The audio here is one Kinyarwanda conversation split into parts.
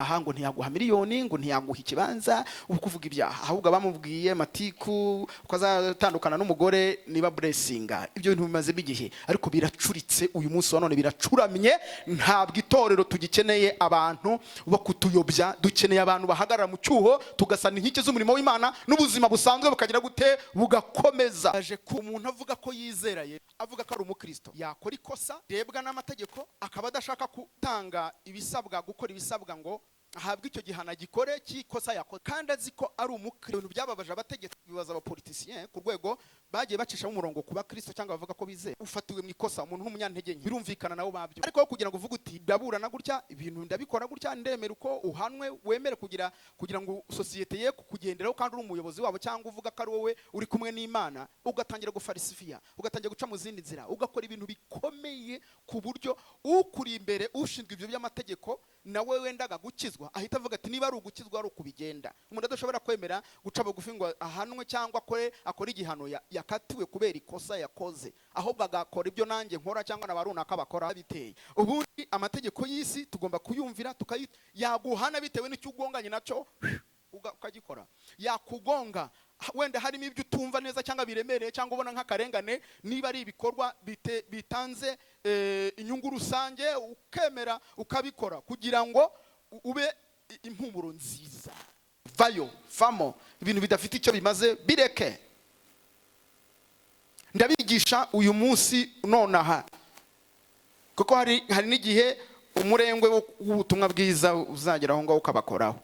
Aha ngo ntiyaguha miliyoni, ngo ntiyaguha ikibanza, ubu kuvuga ibyaha, ahubwo abamubwiye matiku ko azatandukana n'umugore niba buresinga. Ibyo bintu bimazemo igihe, ariko biracuritse uyu munsi wa none, biracuramye. Ntabwo itorero tugikeneye abantu bo kutuyobya. Dukeneye abantu bahagarara mu cyuho, tugasana inkike z'umurimo w'Imana, n'ubuzima busanzwe bukagira gute? Bugakomeza. Aje ku muntu avuga ko yizeraye, avuga ko ari umukristo, yakora ikosa rebwa n'amategeko, akaba adashaka gutanga ibisabwa, gukora ibisabwa ngo ahabwe icyo gihano, agikore cy'ikosa yakoze, kandi azi ko ari umukristo. Ibintu byababaje abategetsi, bibaza abapoliticiens ku rwego bagiye bacishamo umurongo ku bakristo cyangwa bavuga ko bizeye. Ufatiwe mu ikosa, umuntu w'umunyantege nke, birumvikana nabo babyo, ariko kugira ngo uvuge uti: "Ndaburana gutya, ibintu ndabikora gutya, ndemera uko uhanwe," wemere kugira ngo sosiyete ye kukugenderaho, kandi uri umuyobozi wabo cyangwa uvuga ko ari wowe uri kumwe n'Imana, ugatangira gufarisifiya, ugatangira guca mu zindi nzira, ugakora ibintu bikomeye ku buryo ukuri imbere, ushinzwe ibyo by'amategeko, nawe wendaga gukizwa, ahita avuga ati: "Niba ari ugukizwa, ari ukubigenda." Umuntu adashobora kwemera guca bugufi ngo ahanwe cyangwa akore igihano yakatiwe kubera ikosa yakoze, ahubwo agakora ibyo nanjye nkora cyangwa na ba runaka bakora biteye. Ubundi amategeko y'isi tugomba kuyumvira, tukayi yaguhana bitewe n'icyo ugonganye nacyo, ukagikora. Yakugonga wenda harimo ibyo utumva neza cyangwa biremereye cyangwa ubona nk'akarengane, niba ari ibikorwa bitanze inyungu rusange, ukemera ukabikora kugira ngo ube impumuro nziza. Vayo, vamo. Ibintu bidafite icyo bimaze bireke. Ndabigisha uyu munsi nonaha kuko hari n'igihe umurengwe w'ubutumwa bwiza uzagera aho ngaho ukabakoraho.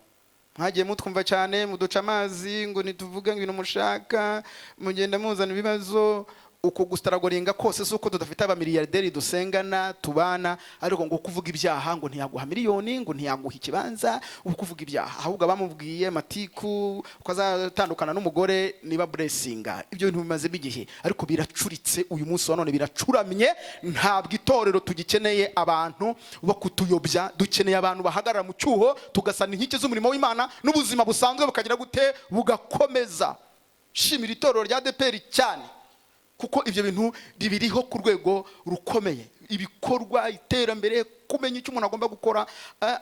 Mwagiye mutwumva cyane, muduca amazi ngo ntituvuge ngo ibintu mushaka, mugenda muzana ibibazo. Uko gusitaragoringa kose si uko tudafite abamiliyarderi dusengana, tubana, ariko ngo kuvuga ibyaha, ngo ntiyaguha miliyoni, ngo ntiyaguha ikibanza, ubu kuvuga ibyaha, ahubwo abamubwiye matiku ko azatandukana n'umugore niba buresinga. Ibyo bintu bimazemo igihe, ariko biracuritse uyu munsi wa none, biracuramye. Ntabwo itorero tugikeneye abantu bo kutuyobya. Dukeneye abantu bahagarara mu cyuho, tugasana inkike z'umurimo w'Imana, n'ubuzima busanzwe bukagira gute? Bugakomeza. Shimira itorero rya ADEPR cyane, kuko ibyo bintu ribiriho ku rwego rukomeye. Ibikorwa, iterambere, kumenya icyo umuntu agomba gukora,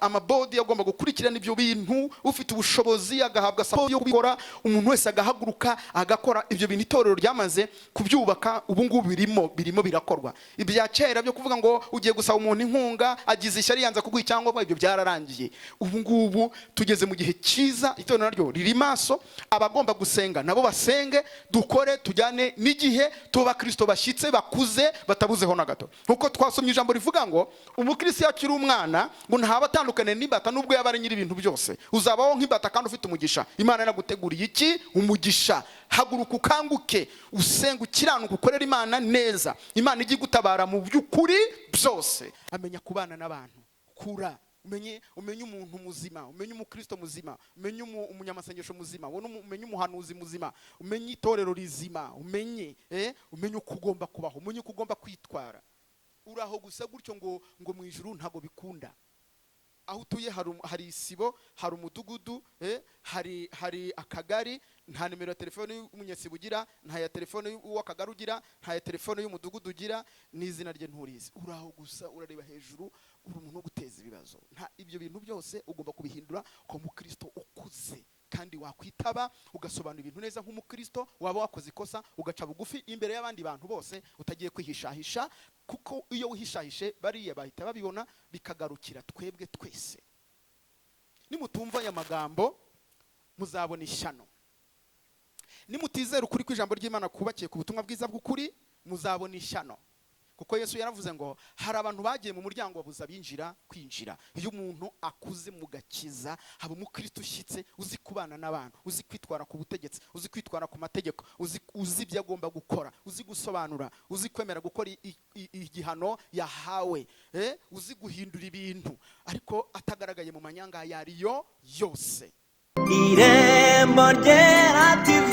amabodi agomba gukurikirana ibyo bintu, ufite ubushobozi agahabwa support yo kubikora, umuntu wese agahaguruka agakora ibyo bintu. Itorero ryamaze kubyubaka, ubu ngubu birimo birakorwa. Ibya kera byo kuvuga ngo ugiye gusaba umuntu inkunga, agize ishyari yanze kuguha icyangombwa, ibyo byararangiye. Ubu ngubu tugeze mu gihe cyiza. Itorero naryo riri maso, abagomba gusenga nabo basenge, dukore tujyane n'igihe, tuba abakristo bashyitse, bakuze, batabuzeho na gato. Nkuko twasomye ijambo rivuga ngo umukristo iyo akiri umwana ngo ntaba atandukaniye n'imbata, nubwo yaba ari nyiri ibintu byose. Uzabaho nk'imbata kandi ufite umugisha. Imana yaraguteguriye iki? Umugisha. Haguruka, ukanguke, usenge, ukiranuka, ukorere Imana neza, Imana ijye igutabara mu by'ukuri byose. Amenya kubana n'abantu, kura umenye umuntu muzima, umenye umukristo muzima, umenye umunyamasengesho muzima, umenye umuhanuzi muzima, umenye itorero rizima, umenye uko ugomba kubaho, umenye uko ugomba kwitwara. Uraho gusa gutyo ngo mu ijuru ntabwo bikunda. Aho utuye hari isibo, hari umudugudu, hari akagari, nta nimero ya telefone y'umunyesibo ugira, nta ya telefone y'uw'akagari ugira, nta ya telefone y'umudugudu ugira, n'izina rye nturizi. Uraho gusa urareba hejuru, uri umuntu wo guteza ibibazo. Nta ibyo bintu byose ugomba kubihindura ku mukristo ukuze, kandi wakwitaba ugasobanura ibintu neza nk'umukristo. Waba wakoze ikosa, ugaca bugufi imbere y'abandi bantu bose, utagiye kwihishahisha, kuko iyo wihishahishe bariya bahita babibona, bikagarukira twebwe twese. Nimutumva aya magambo muzabona ishyano. Nimutizera ukuri kw'ijambo ry'Imana kubakiye ku butumwa bwiza bw'ukuri, muzabona ishyano, kuko Yesu yaravuze ngo hari abantu bagiye mu muryango babuza abinjira kwinjira. Iyo umuntu akuze mu gakiza, haba umukristo ushyitse, uzi kubana n'abantu, uzi kwitwara ku butegetsi, uzi kwitwara ku mategeko, uzi ibyo agomba gukora, uzi gusobanura, uzi kwemera gukora igihano yahawe, uzi guhindura ibintu ariko atagaragaye mu manyanga ayo ariyo yose. Irembo Ryera TV,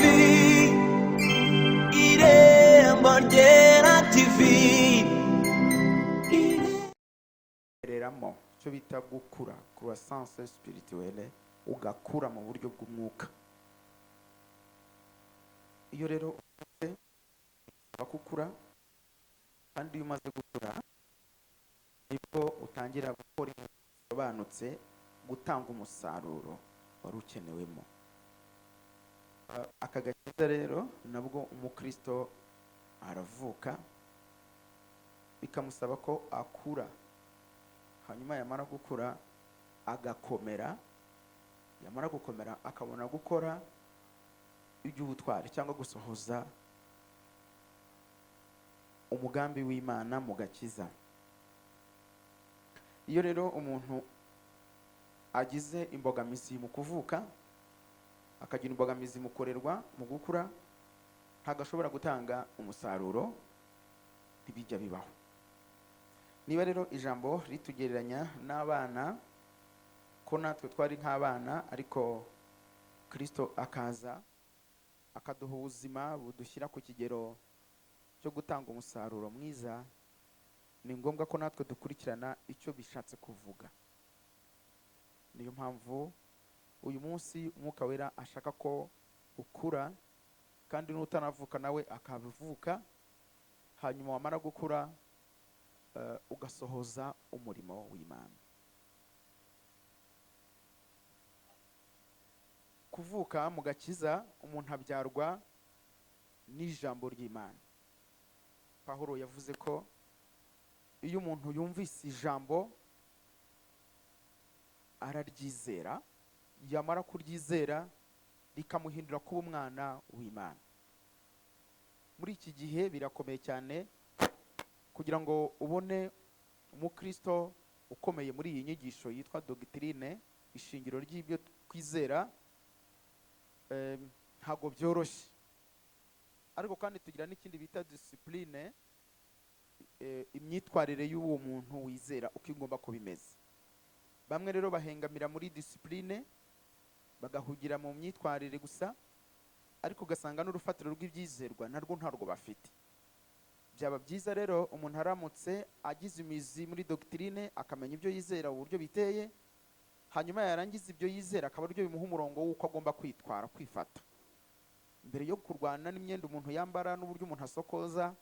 Irembo Ryera TV. Reramo icyo bita gukura, croissance spirituelle, ugakura mu buryo bw'umwuka. Iyo rero ukuze bisaba ko ukura, kandi iyo umaze gukura nibwo utangira gukora ibintu bisobanutse. gutanga umusaruro wari ukenewemo. Aka gakiza rero nabwo umukristo aravuka, bikamusaba ko akura, hanyuma yamara gukura agakomera, yamara gukomera akabona gukora iby'ubutwari cyangwa gusohoza umugambi w'Imana mu gakiza. Iyo rero umuntu agize imbogamizi mu kuvuka, akagira imbogamizi mu kurerwa, mu gukura, ntabwo ashobora gutanga umusaruro, ntibijya bibaho. Niba rero ijambo ritugereranya n'abana, ko natwe twari nk'abana, ariko Kristo akaza akaduha ubuzima budushyira ku kigero cyo gutanga umusaruro mwiza, ni ngombwa ko natwe dukurikirana icyo bishatse kuvuga. Niyo mpamvu uyu munsi Umwuka Wera ashaka ko ukura, kandi n'utanavuka nawe akabivuka, hanyuma wamara gukura ugasohoza umurimo w'Imana. Kuvuka mu gakiza, umuntu abyarwa n'ijambo ry'Imana. Pawulo yavuze ko iyo umuntu yumvise ijambo araryizera, yamara kuryizera rikamuhindura kuba umwana w'Imana. Muri iki gihe birakomeye cyane kugira ngo ubone umukristo ukomeye muri iyi nyigisho yitwa dogitirine, ishingiro ry'ibyo twizera, ntabwo byoroshye. Ariko kandi tugira n'ikindi bita disipurine, imyitwarire y'uwo muntu wizera uko igomba kuba imeze. Bamwe rero bahengamira muri disipurine, bagahugira mu myitwarire gusa, ariko ugasanga n'urufatiro rw'ibyizerwa narwo ntarwo bafite. Byaba byiza rero umuntu aramutse agize imizi muri dogitirine, akamenya ibyo yizera uburyo biteye, hanyuma yarangiza ibyo yizera akaba aribyo bimuha umurongo w'uko agomba kwitwara, kwifata. Mbere yo kurwana n'imyenda umuntu yambara n'uburyo umuntu asokoza,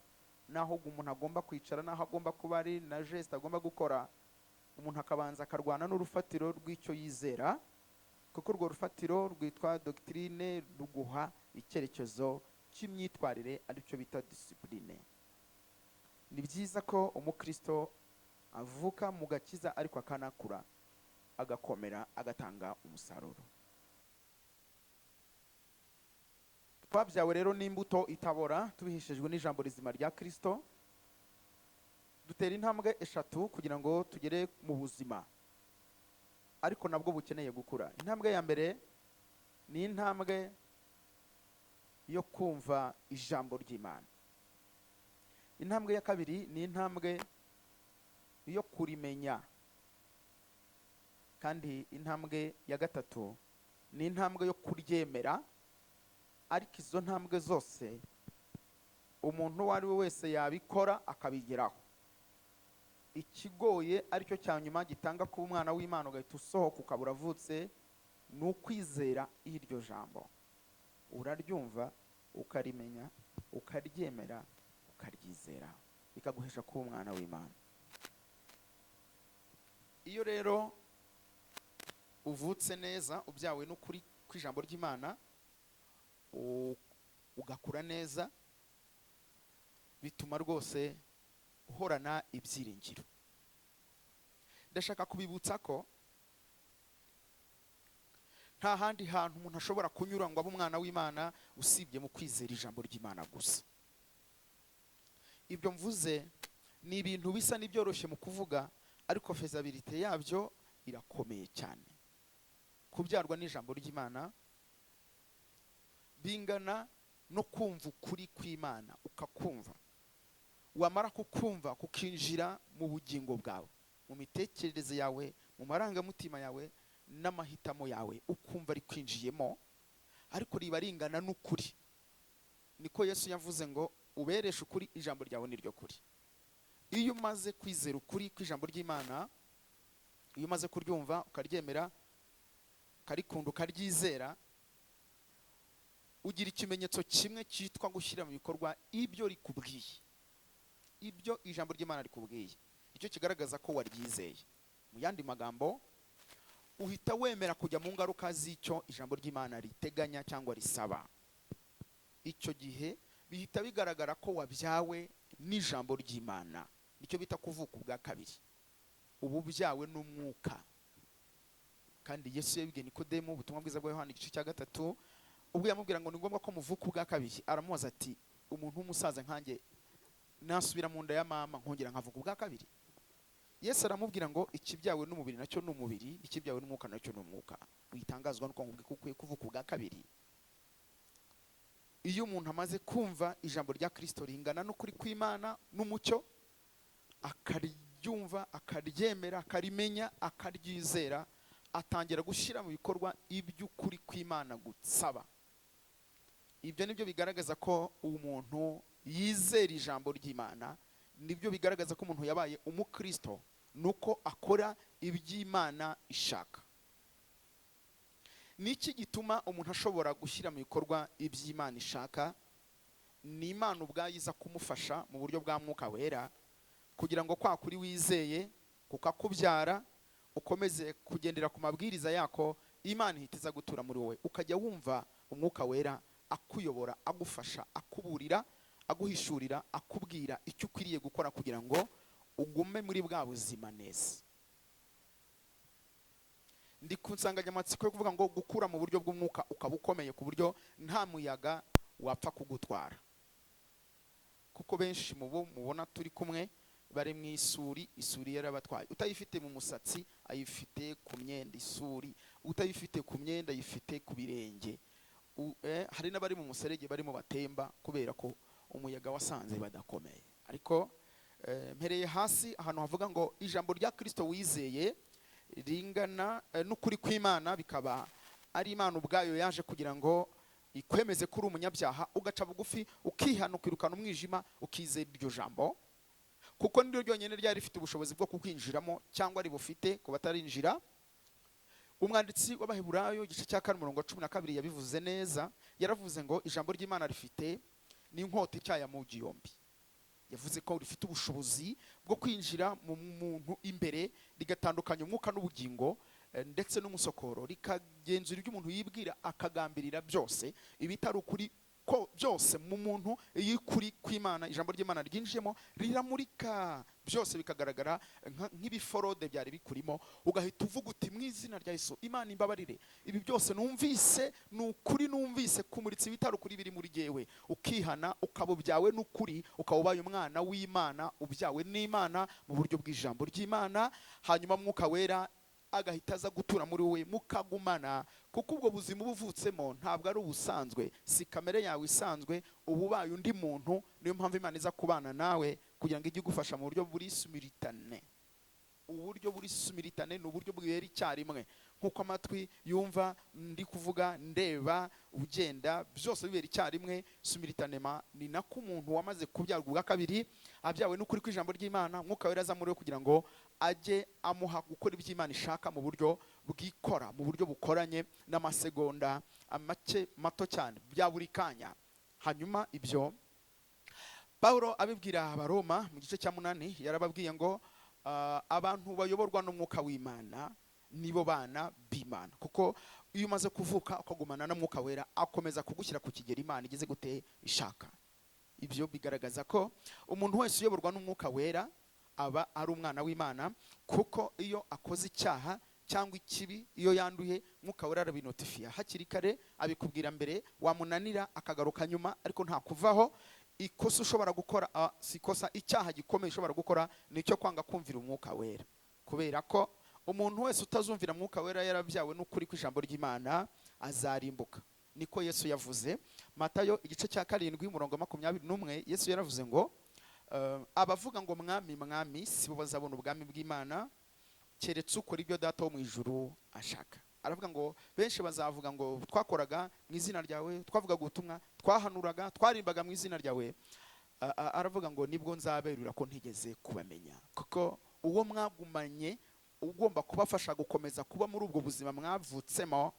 n'aho umuntu agomba kwicara, n'aho agomba kuba ari, na geste agomba gukora, umuntu akabanza akarwana n'urufatiro rw'icyo yizera, kuko urwo rufatiro rwitwa dogitirine ruguha icyerekezo cy'imyitwarire, aricyo bita disipurine. Ni byiza ko umukristo avuka mu gakiza ariko akanakura, agakomera, agatanga umusaruro. Twabyawe rero n'imbuto itabora, tubiheshejwe n'ijambo rizima rya Kristo. Dutera intambwe eshatu kugira ngo tugere mu buzima, ariko nabwo bukeneye gukura. Intambwe ya mbere ni intambwe yo kumva ijambo ry'Imana. Intambwe ya kabiri ni intambwe yo kurimenya. Kandi intambwe ya gatatu ni intambwe yo kuryemera. Ariko izo ntambwe zose umuntu uwo ari we wese yabikora akabigeraho. Ikigoye aricyo cya nyuma gitanga kuba umwana w'Imana ugahita usohoka ukaba uravutse, ni ukwizera iryo jambo. Uraryumva, ukarimenya, ukaryemera, ukaryizera, bikaguhesha kuba umwana w'Imana. Iyo rero uvutse neza, ubyawe n'ukuri kw'ijambo ry'Imana, ugakura neza, bituma rwose uhorana ibyiringiro. Ndashaka kubibutsa ko nta handi hantu umuntu ashobora kunyura ngo abe umwana w'Imana usibye mu kwizera ijambo ry'Imana gusa. Ibyo mvuze ni ibintu bisa n'ibyoroshye mu kuvuga, ariko fezabilite yabyo irakomeye cyane. Kubyarwa n'ijambo ry'Imana bingana no kumva ukuri kw'Imana, ukakumva. Wamara kukumva kukinjira mu bugingo bwawe, mu mitekerereze yawe, mu marangamutima yawe n'amahitamo yawe, ukumva rikwinjiyemo, ariko riba ringana n'ukuri. Niko Yesu yavuze ngo ubereshe ukuri, ijambo ryawe ni ryo kuri. Iyo umaze kwizera ukuri kw'ijambo ry'Imana, iyo umaze kuryumva ukaryemera, ukarikunda, ukaryizera, ugira ikimenyetso kimwe cyitwa gushyira mu bikorwa ibyo rikubwiye, ibyo ijambo ry'Imana rikubwiye. Icyo kigaragaza ko waryizeye. Mu yandi magambo, Uhita wemera kujya mu ngaruka z'icyo ijambo ry'Imana riteganya cyangwa risaba. Icyo gihe bihita bigaragara ko wabyawe n'ijambo ry'Imana. Nicyo bita kuvuka ubwa kabiri, uba ubyawe n'umwuka. Kandi Yesu yabibwiye Nikodemu, Ubutumwa bwiza bwa Yohana igice cya 3, ubwo yamubwira ngo ni ngombwa ko muvuka ubwa kabiri. Aramubaza ati: "Umuntu w'umusaza nkanjye nasubira mu nda ya mama nkongera nkavuka ubwa kabiri?" Yesu aramubwira ngo: "Ikibyawe n'umubiri nacyo ni umubiri, ikibyawe n'umwuka nacyo ni umwuka. Witangazwa nuko nkubwiye ko ukwiye kuvuka ubwa kabiri." Iyo umuntu amaze kumva ijambo rya Kirisito ringana n'ukuri kw'Imana n'umucyo, akaryumva, akaryemera, akarimenya, akaryizera, atangira gushyira mu bikorwa iby'ukuri kw'Imana gusaba. Ibyo nibyo bigaragaza ko umuntu yizera ijambo ry'Imana, nibyo bigaragaza ko umuntu yabaye umukristo, nuko akora iby'Imana ishaka. Ni iki gituma umuntu ashobora gushyira mu bikorwa iby'Imana ishaka? Ni Imana ubwayo iza kumufasha mu buryo bwa Mwuka Wera, kugira ngo kwa kuri wizeye kukakubyara, ukomeze kugendera ku mabwiriza yako. Imana ihita iza gutura muri wowe, ukajya wumva Umwuka Wera akuyobora, agufasha, akuburira, aguhishurira, akubwira icyo ukwiriye gukora kugira ngo ugume muri bwa buzima neza. Ndi ku nsanganyamatsiko yo kuvuga ngo gukura mu buryo bw'umwuka, ukaba ukomeye ku buryo nta muyaga wapfa kugutwara, kuko benshi mu bo mubona turi kumwe bari mu isuri. Isuri yarabatwaye. Utayifite mu musatsi ayifite ku myenda isuri, utayifite ku myenda ayifite ku birenge. Hari n'abari mu muserege barimo batemba kubera ko umuyaga wasanze badakomeye. Ariko mpereye hasi ahantu havuga ngo ijambo rya Kirisito wizeye ringana n'ukuri kw'Imana, bikaba ari Imana ubwayo yaje kugira ngo ikwemeze ko uri umunyabyaha, ugaca bugufi, ukihana, ukirukana umwijima, ukizera iryo jambo, kuko niryo ryonyine ryari rifite ubushobozi bwo kukwinjiramo, cyangwa ribufite ku batarinjira. Umwanditsi w'Abaheburayo igice cya 4 umurongo wa 12 yabivuze neza. Yaravuze ngo ijambo ry'Imana rifite n'inkota ityaye amugi yombi. Yavuze ko rifite ubushobozi bwo kwinjira mu muntu imbere, rigatandukanya umwuka n'ubugingo, ndetse n'umusokoro, rikagenzura ibyo umuntu yibwira akagambirira byose, ibitari ukuri ko byose mu muntu. Iyo ukuri kw'Imana, ijambo ry'Imana ryinjiyemo, riramurika byose, bikagaragara nk'ibiforode byari bikurimo, ugahita uvuga uti: "Mu izina rya Yesu, Imana imbabarire, ibi byose numvise ni ukuri, numvise kumuritsa ibitari ukuri biri muri jyewe." Ukihana, ukaba ubyawe n'ukuri, ukaba ubaye umwana w'Imana, ubyawe n'Imana mu buryo bw'ijambo ry'Imana. Hanyuma Mwuka Wera agahita aza gutura muri wowe, mukagumana, kuko ubwo buzima uba uvutsemo ntabwo ari ubusanzwe, si kamere yawe isanzwe, uba ubaye undi muntu. Niyo mpamvu Imana iza kubana nawe kugira ngo ijye igufasha mu buryo buri simultané. Uburyo buri simultané ni uburyo bwera icyarimwe, nk'uko amatwi yumva ndi kuvuga, ndeba, ugenda, byose bibera icyarimwe, simultanément. Ni nako umuntu wamaze kubyarwa ubwa kabiri, abyawe n'ukuri kw'ijambo ry'Imana, Mwuka Wera aza muri we kugira ngo ajye amuha gukora ibyo Imana ishaka mu buryo bwikora, mu buryo bukoranye n'amasegonda make mato cyane bya buri kanya. Hanyuma ibyo Pawulo abibwira Abaroma mu gice cya 8, yarababwiye ngo abantu bayoborwa n'Umwuka w'Imana nibo bana b'Imana, kuko iyo umaze kuvuka ukagumana na Mwuka Wera, akomeza kugushyira ku kigero Imana igeze gute ishaka. Ibyo bigaragaza ko umuntu wese uyoborwa n'Umwuka Wera aba ari umwana w'Imana, kuko iyo akoze icyaha cyangwa ikibi, iyo yanduye, Mwuka Wera arabinotifiya hakiri kare, abikubwira mbere, wamunanira akagaruka nyuma, ariko nta kuvaho. Ikosa ushobora gukora, si ikosa, icyaha gikomeye ushobora gukora ni icyo kwanga kumvira Umwuka Wera, kubera ko umuntu wese utazumvira Mwuka Wera yarabyawe n'ukuri kw'ijambo ry'Imana azarimbuka. Niko Yesu yavuze. Matayo igice cya 7 umurongo wa 21, Yesu yaravuze ngo abavuga ngo "Mwami, Mwami" si bo bazabona ubwami bw'Imana, keretse ukora ibyo Data wo mu ijuru ashaka. Aravuga ngo benshi bazavuga ngo "Twakoraga mu izina ryawe, twavugaga ubutumwa, twahanuraga, twarimbaga mu izina ryawe." Aravuga ngo nibwo nzaberura ko ntigeze kubamenya, kuko uwo mwagumanye ugomba kubafasha gukomeza kuba muri ubwo buzima mwavutsemo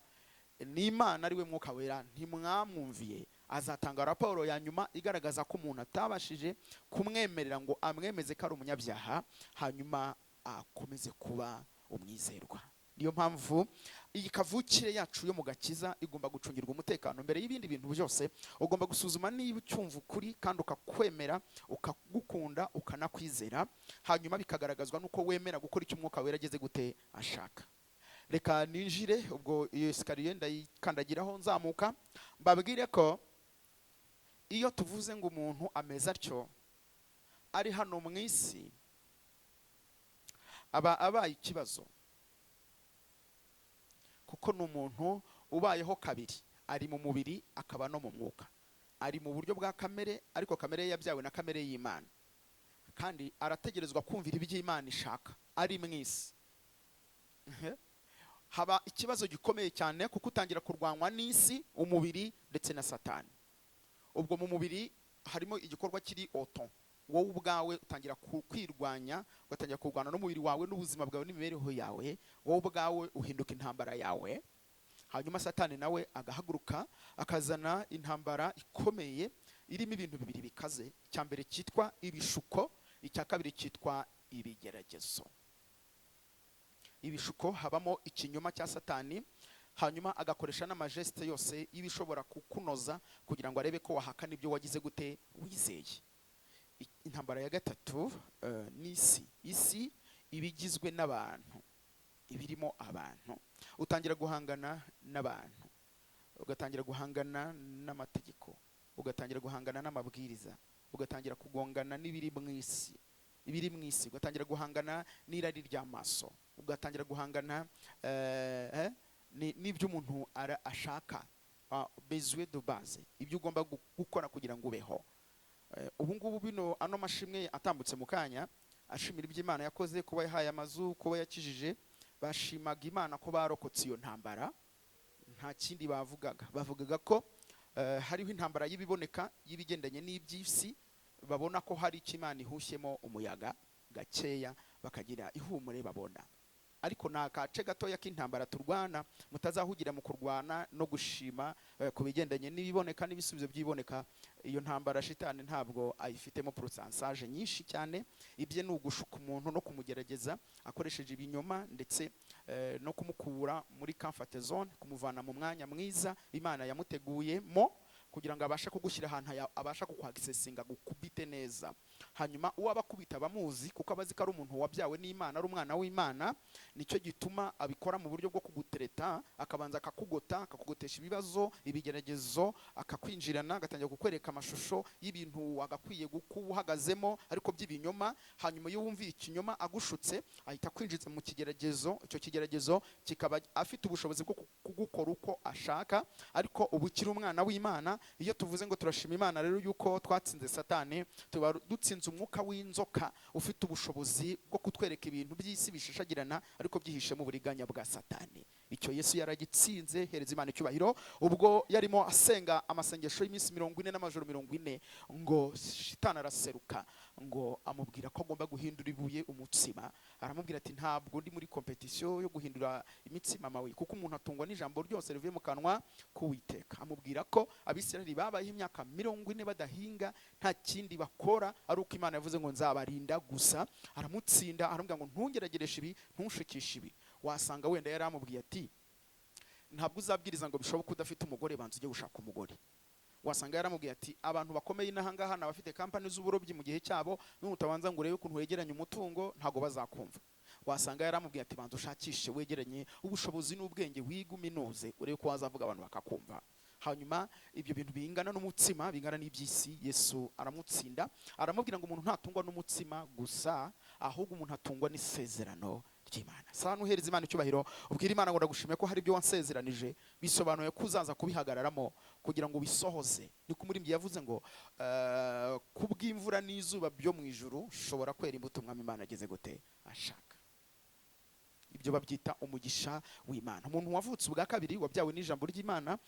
n'Imana, ari we Mwuka Wera, ntimwamwumviye. Azatanga raporo ya nyuma igaragaza ko umuntu atabashije kumwemerera ngo amwemeze ko ari umunyabyaha, hanyuma akomeze kuba umwizerwa. Niyo mpamvu iyi kavukire yacu yo mu gakiza igomba gucungirwa umutekano mbere y'ibindi bintu byose. Ugomba gusuzuma niba ucyumva ukuri kandi ukakwemera, ukagukunda, ukanakwizera, hanyuma bikagaragazwa n'uko wemera gukora icyo Umwuka Wera ageze gute ashaka. Reka ninjire ubwo iyo escalier, ndayikandagiraho nzamuka, mbabwire ko iyo tuvuze ngo umuntu ameze atyo ari hano mu isi, aba abaye ikibazo, kuko ni umuntu ubayeho kabiri: ari mu mubiri, akaba no mu mwuka. Ari mu buryo bwa kamere, ariko kamere ye yabyawe na kamere y'Imana, kandi arategerezwa kumvira iby'Imana ishaka ari mu isi. Haba ikibazo gikomeye cyane, kuko utangira kurwanywa n'isi, umubiri ndetse na Satani. Ubwo mu mubiri harimo igikorwa kiri oto, wowe ubwawe utangira kwirwanya, ugatangira kurwana n'umubiri wawe n'ubuzima bwawe n'imibereho yawe. Wowe ubwawe uhinduka intambara yawe. Hanyuma Satani nawe agahaguruka, akazana intambara ikomeye irimo ibintu bibiri bikaze: icya mbere cyitwa ibishuko, icya kabiri cyitwa ibigeragezo. Ibishuko habamo ikinyoma cya Satani, hanyuma agakoresha n'amagestes yose y'ibishobora kukunoza kugira ngo arebe ko wahakana ibyo wagize gute wizeye. Intambara ya gatatu ni isi. Isi iba igizwe n'abantu, ibirimo abantu. Utangira guhangana n'abantu, ugatangira guhangana n'amategeko, ugatangira guhangana n'amabwiriza, ugatangira kugongana n'ibiri mu isi, ibiri mu isi, ugatangira guhangana n'irari ry'amaso, ugatangira guhangana n'ibyo umuntu ashaka, besoin de base, ibyo ugomba gukora kugira ngo ubeho. Ubu ngubu bino ano mashimwe atambutse mu kanya, ashimira ibyo Imana yakoze, kuba yahaye amazu, kuba yakijije, bashimaga Imana ko barokotse iyo ntambara. Nta kindi bavugaga. Bavugaga ko hariho intambara y'ibiboneka, y'ibigendanye n'iby'isi, babona ko hari icyo Imana ihushyemo umuyaga gakeya, bakagira ihumure babona, ariko ni agace gatoya k'intambara turwana. Mutazahugira mu kurwana no gushima ku bigendanye n'ibiboneka n'ibisubizo by'ibiboneka. Iyo ntambara shitani ntabwo ayifitemo pourcentage nyinshi cyane. Ibye ni ugushuka umuntu no kumugerageza akoresheje ibinyoma, ndetse no kumukura muri comfort zone, kumuvana mu mwanya mwiza Imana yamuteguyemo, kugira ngo abashe kugushyira ahantu abasha kukwagisesinga, gukubite neza. Hanyuma uwo abakubita abamuzi, kuko abazi ko ari umuntu wabyawe n'Imana, ari umwana w'Imana. Nicyo gituma abikora mu buryo bwo kugutereta, akabanza akakugota, akakugotesha ibibazo, ibigeragezo, akakwinjirana, agatangira kukwereka amashusho y'ibintu wagakwiye kuba uhagazemo, ariko by'ibinyoma. Hanyuma iyo wumviye ikinyoma agushutse, ahita akwinjiza mu kigeragezo. Icyo kigeragezo kikaba afite ubushobozi bwo kugukora uko ashaka, ariko uba ukiri umwana w'Imana. Iyo tuvuze ngo turashima Imana rero yuko twatsinze Satani, tuba dutsinze umwuka w'inzoka ufite ubushobozi bwo kutwereka ibintu by'isi bishashagirana, ariko byihishemo uburiganya bwa Satani. Icyo Yesu yaragitsinze. Hereza Imana icyubahiro. Ubwo yarimo asenga amasengesho y'iminsi 40 n'amajoro 40, ngo shitani araseruka, ngo amubwira ko agomba guhindura ibuye umutsima. Aramubwira ati: "Ntabwo ndi muri compétition yo guhindura imitsima mawe, kuko umuntu atungwa n'ijambo ryose rivuye mu kanwa k'Uwiteka." Amubwira ko Abisirayeli babayeho imyaka 40 badahinga, nta kindi bakora, ari uko Imana yavuze ngo nzabarinda gusa. Aramutsinda, aramubwira ngo: "Ntungeragereshe ibi, ntunshukishe ibi." Wasanga wenda yari amubwiye ati: "Ntabwo uzabwiriza ngo bishoboke udafite umugore, banza ujye gushaka umugore." Wasanga yaramubwiye ati: "Abantu bakomeye inaha ngaha ni abafite kampani z'uburobyi mu gihe cyabo, nutabanza ngo urebe ukuntu wegeranya umutungo, ntabwo bazakumva." Wasanga yaramubwiye ati: "Banza ushakishe, wegeranye ubushobozi n'ubwenge, wige uminuze, urebe ko wazavuga abantu bakakumva." Hanyuma ibyo bintu bingana n'umutsima, bingana n'iby'isi, Yesu aramutsinda, aramubwira ngo umuntu ntatungwa n'umutsima gusa, ahubwo umuntu atungwa n'isezerano ry'Imana. Sa nuhereza Imana icyubahiro, ubwira Imana ngo: "Ndagushimiye ko hari ibyo wansezeranije, bisobanuye ko uzaza kubihagararamo kugira ngo ubisohoze." Niko umuririmbyi yavuze ngo kubw'imvura n'izuba byo mu ijuru ushobora kwera imbuto Umwami Imana ageze gute ashaka. Ibyo babyita umugisha w'Imana. Umuntu wavutse ubwa kabiri, wabyawe n'ijambo ry'Imana,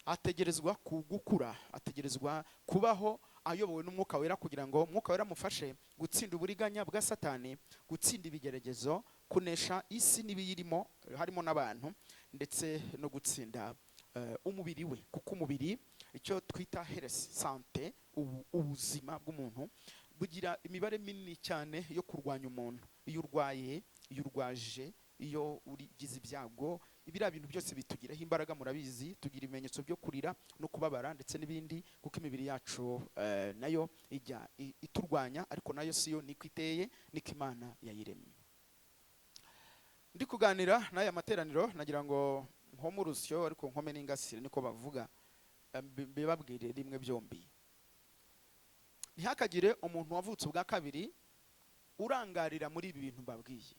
ategerezwa gukura, ategerezwa kubaho ayobowe n'Umwuka Wera, kugira ngo Umwuka Wera amufashe gutsinda uburiganya bwa Satani, gutsinda ibigeragezo, kunesha isi n'ibiyirimo harimo n'abantu, ndetse no gutsinda umubiri we, kuko umubiri, icyo twita health, santé, ubuzima bw'umuntu bugira imibare minini cyane yo kurwanya umuntu. Iyo urwaye, iyo urwaje. Iyo ugize ibyago, biriya bintu byose bitugiraho imbaraga. Murabizi, tugira ibimenyetso byo kurira no kubabara ndetse n'ibindi, kuko imibiri yacu nayo ijya iturwanya, ariko nayo siyo, niko iteye, niko Imana yayiremye. Ndi kuganira n'aya materaniro, nagira ngo nkome urusyo ariko nkome n'ingasire, niko bavuga. Mbibabwire rimwe byombi. Ntihakagire umuntu wavutse ubwa kabiri urangarira muri ibi bintu mbabwiye,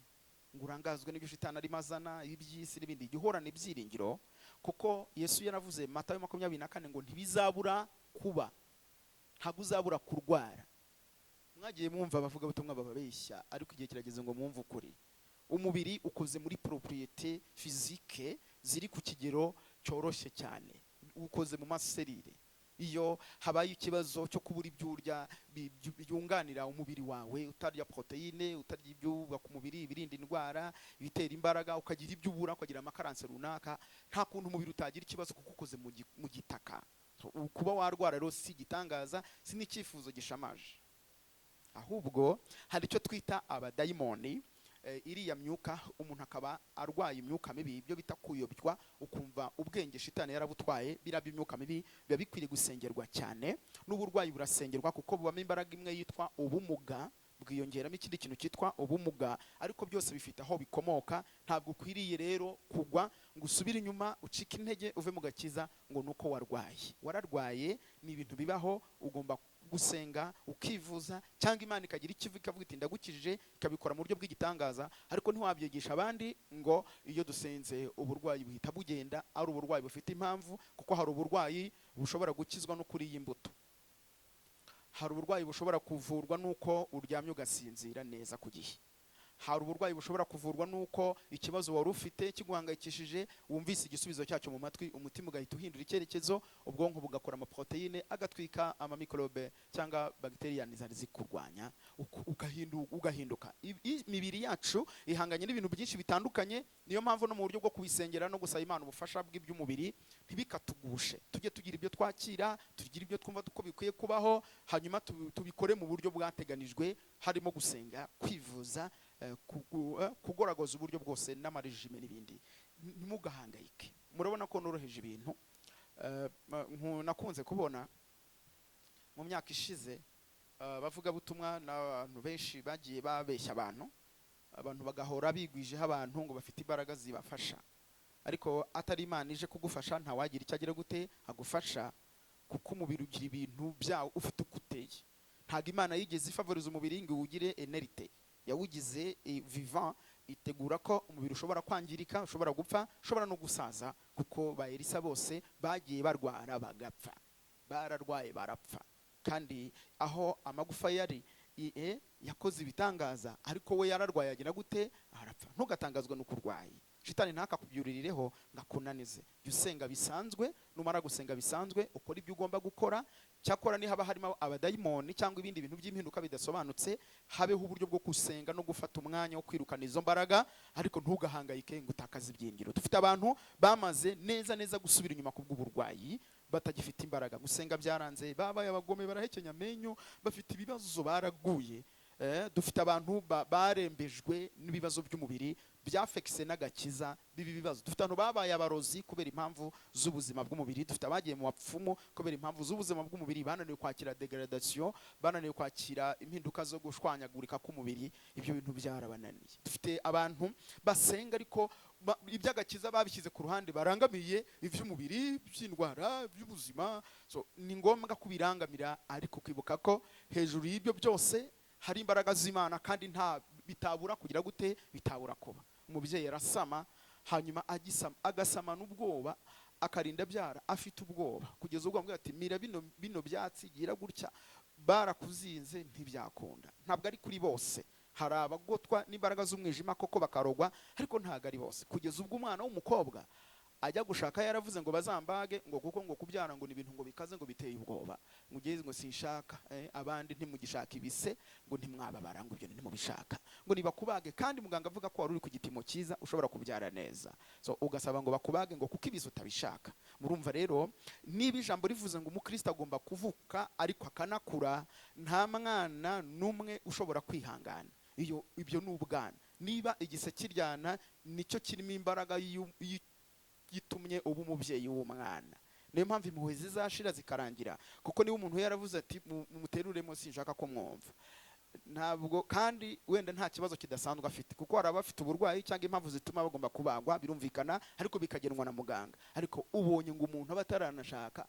ngo urangazwe n'ibyo shitani arimo azana, iby'isi n'ibindi. Jya uhorana ibyiringiro, kuko Yesu yaravuze, Matayo 24, ngo ntibizabura kuba, ntabwo uzabura kurwara. Mwagiye mwumva abavugabutumwa bababeshya, ariko igihe kirageze ngo mwumve ukuri. Umubiri ukoze muri propriétés physiques ziri ku kigero cyoroshye cyane, ukoze mu ma cellules. Iyo habaye ikibazo cyo kubura ibyo urya byunganira umubiri wawe, utarya poroteyine, utarya ibyubaka umubiri, ibirinda indwara, ibitera imbaraga, ukagira ibyo ubura, ukagira ama carences runaka, nta kuntu umubiri utagira ikibazo, kuko ukoze mu gitaka. So, kuba warwara rero si igitangaza, si n'icyifuzo gishamaje. Ahubwo hari icyo twita abadayimoni, iriya myuka, umuntu akaba arwaye imyuka mibi, ibyo bita kuyobywa, ukumva ubwenge shitani yarabutwaye. Biriya by'imyuka mibi biba bikwiriye gusengerwa cyane. N'uburwayi burasengerwa, kuko bubamo imbaraga imwe yitwa ubumuga, bwiyongeramo ikindi kintu cyitwa ubumuga, ariko byose bifite aho bikomoka. Ntabwo ukwiriye rero kugwa ngo usubire inyuma, ucike intege, uve mu gakiza ngo nuko warwaye. Wararwaye, ni ibintu bibaho, ugomba gusenga, ukivuza, cyangwa Imana ikagira icyo ivuga, ikavuga iti "Ndagukijije", ikabikora mu buryo bw'igitangaza. Ariko ntiwabyigisha abandi ngo iyo dusenze uburwayi buhita bugenda, ari uburwayi bufite impamvu, kuko hari uburwayi bushobora gukizwa no kuri iyi mbuto, hari uburwayi bushobora kuvurwa n'uko uryamye ugasinzira neza ku gihe, hari uburwayi bushobora kuvurwa n'uko ikibazo wari ufite kiguhangayikishije wumvise igisubizo cyacyo mu matwi, umutima ugahita uhindura icyerekezo, ubwonko bugakora amaporoteyine agatwika amamikorobe cyangwa bagiteriyani zari zikurwanya, ugahinduka. Imibiri yacu ihanganye n'ibintu byinshi bitandukanye. Niyo mpamvu no mu buryo bwo kubisengera no gusaba Imana ubufasha bw'iby'umubiri, ntibikatugushe. Tujye tugira ibyo twakira, tugire ibyo twumva ko bikwiye kubaho, hanyuma tubikore mu buryo bwateganijwe, harimo gusenga, kwivuza, kugoragoza uburyo bwose n'ama régime n'ibindi. Ntimugahangayike. Murabona ko noroheje ibintu. Nakunze kubona mu myaka ishize abavugabutumwa n'abantu benshi bagiye babeshya abantu, abantu bagahora bigwijeho abantu ngo bafite imbaraga zibafasha, ariko atari Imana ije kugufasha, ntawagira icyo agira gute agufasha, kuko umubiri ugira ibintu byawo, ufite uko uteye. Ntabwo Imana yigeze ifavoriza umubiri ngo iwugire inerte, yawugize vivant, itegura ko umubiri ushobora kwangirika, ushobora gupfa, ushobora no gusaza, kuko ba Elisa bose bagiye barwara bagapfa, bararwaye barapfa. Kandi aho amagufa yari yakoze ibitangaza, ariko we yararwaye agira gute? Arapfa. Ntugatangazwe n'uko urwaye, shitani ntakakubyuririreho ngo akunanize. Jya usenga bisanzwe, numara gusenga bisanzwe ukora ibyo ugomba gukora. Cyakora nihaba harimo abadayimoni cyangwa ibindi bintu by'impinduka bidasobanutse, habeho uburyo bwo gusenga no gufata umwanya wo kwirukana izo mbaraga, ariko ntugahangayike ngo utakaze ibyiringiro. Dufite abantu bamaze neza neza gusubira inyuma kubw'uburwayi, batagifite imbaraga, gusenga byaranze, babaye abagome, barahekenya amenyo, bafite ibibazo, baraguye. Dufite abantu barembejwe n'ibibazo by'umubiri byafekise n'agakiza bibi bibazo. Dufite abantu babaye abarozi kubera impamvu z'ubuzima bw'umubiri. Dufite abagiye mu bapfumu kubera impamvu z'ubuzima bw'umubiri, bananiwe kwakira dégradation, bananiwe kwakira impinduka zo gushwanyagurika k'umubiri, ibyo bintu byarabananiye. Dufite abantu basenga ariko iby'agakiza babishyize ku ruhande, barangamiye iby'umubiri, by'indwara, by'ubuzima. So, ni ngombwa kubirangamira, ariko kwibuka ko hejuru y'ibyo byose hari imbaraga z'Imana, kandi nta bitabura kugira gute, bitabura kuba. Umubyeyi arasama, hanyuma agisama agasama n'ubwoba, akarinda abyara afite ubwoba, kugeza ubwo bamubwira ati "Mira bino byatsi, gira gutya, barakuzinze", ntibyakunda. Ntabwo ari kuri bose, hari abagotwa n'imbaraga z'umwijima koko bakarogwa, ariko ntabwo ari bose. Kugeza ubwo umwana w'umukobwa ajya gushaka yaravuze ngo bazambage, ngo kuko ngo kubyara ngo ni ibintu ngo bikaze, ngo biteye ubwoba, ngo ugeze ngo sinshaka, abandi ntimugishaka ibise, ngo ntimwababara, ngo ibyo ntimubishaka, ngo nibakubage, kandi muganga avuga ko wari uri ku gipimo cyiza, ushobora kubyara neza. So ugasaba ngo bakubage ngo kuko ibise utabishaka. Murumva rero, niba ijambo rivuze ngo umukristo agomba kuvuka ariko akanakura, nta mwana n'umwe ushobora kwihangana iyo ibyo ni ubwana. Niba igise kiryana, nicyo kirimo imbaraga yitumye uba umubyeyi w'umwana. Niyo mpamvu impuhwe zizashira zikarangira, kuko niba umuntu yaravuze ati: "Mumuteruremo, sinshaka ko mwumva," ntabwo kandi wenda nta kibazo kidasanzwe afite, kuko hari abafite uburwayi cyangwa impamvu zituma bagomba kubagwa, birumvikana, ariko bikagenwa na muganga. Ariko ubonye ngo umuntu aba ataranashaka,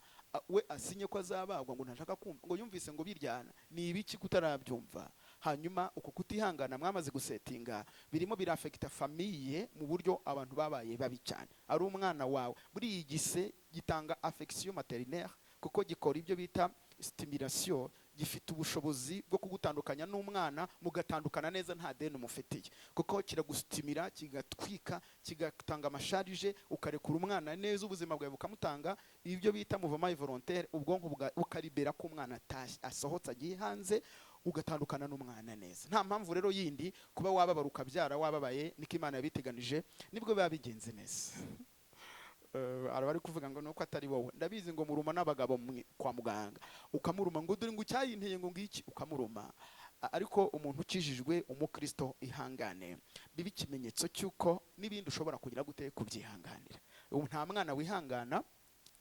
we asinye ko azabagwa, ngo ntashaka kumva, ngo yumvise ngo biryana, ni ibiki kutarabyumva? Hanyuma uko kutihangana mwamaze gusetinga birimo birafekita famille mu buryo abantu babaye babi cyane. Ari umwana wawe, buri iyi gise gitanga affection maternelle, kuko gikora ibyo bita stimulation. Gifite ubushobozi bwo kugutandukanya n'umwana, mugatandukana neza nta deni umufitiye, kuko kiragustimira, kigatwika, kigatanga ama charges, ukarekura umwana neza, ubuzima bwawe bukamutanga, ibyo bita mouvement volontaire, ubwonko bukaribera ko umwana atashye, asohotse, agiye hanze, ugatandukana n'umwana neza. Nta mpamvu rero yindi kuba wababara, ukabyara wababaye. Niko Imana yabiteganije, nibwo biba bigenze neza. Araba ari kuvuga ngo nuko atari wowe. Ndabizi ngo muruma n'abagabo kwa muganga, ukamuruma ngo dore ngo icyayinteye, ngo ngiki, ukamuruma. Ariko umuntu ukijijwe, umukristo, ihangane, biba ikimenyetso cy'uko n'ibindi ushobora kugira gute? Kubyihanganira. Ubu nta mwana wihangana,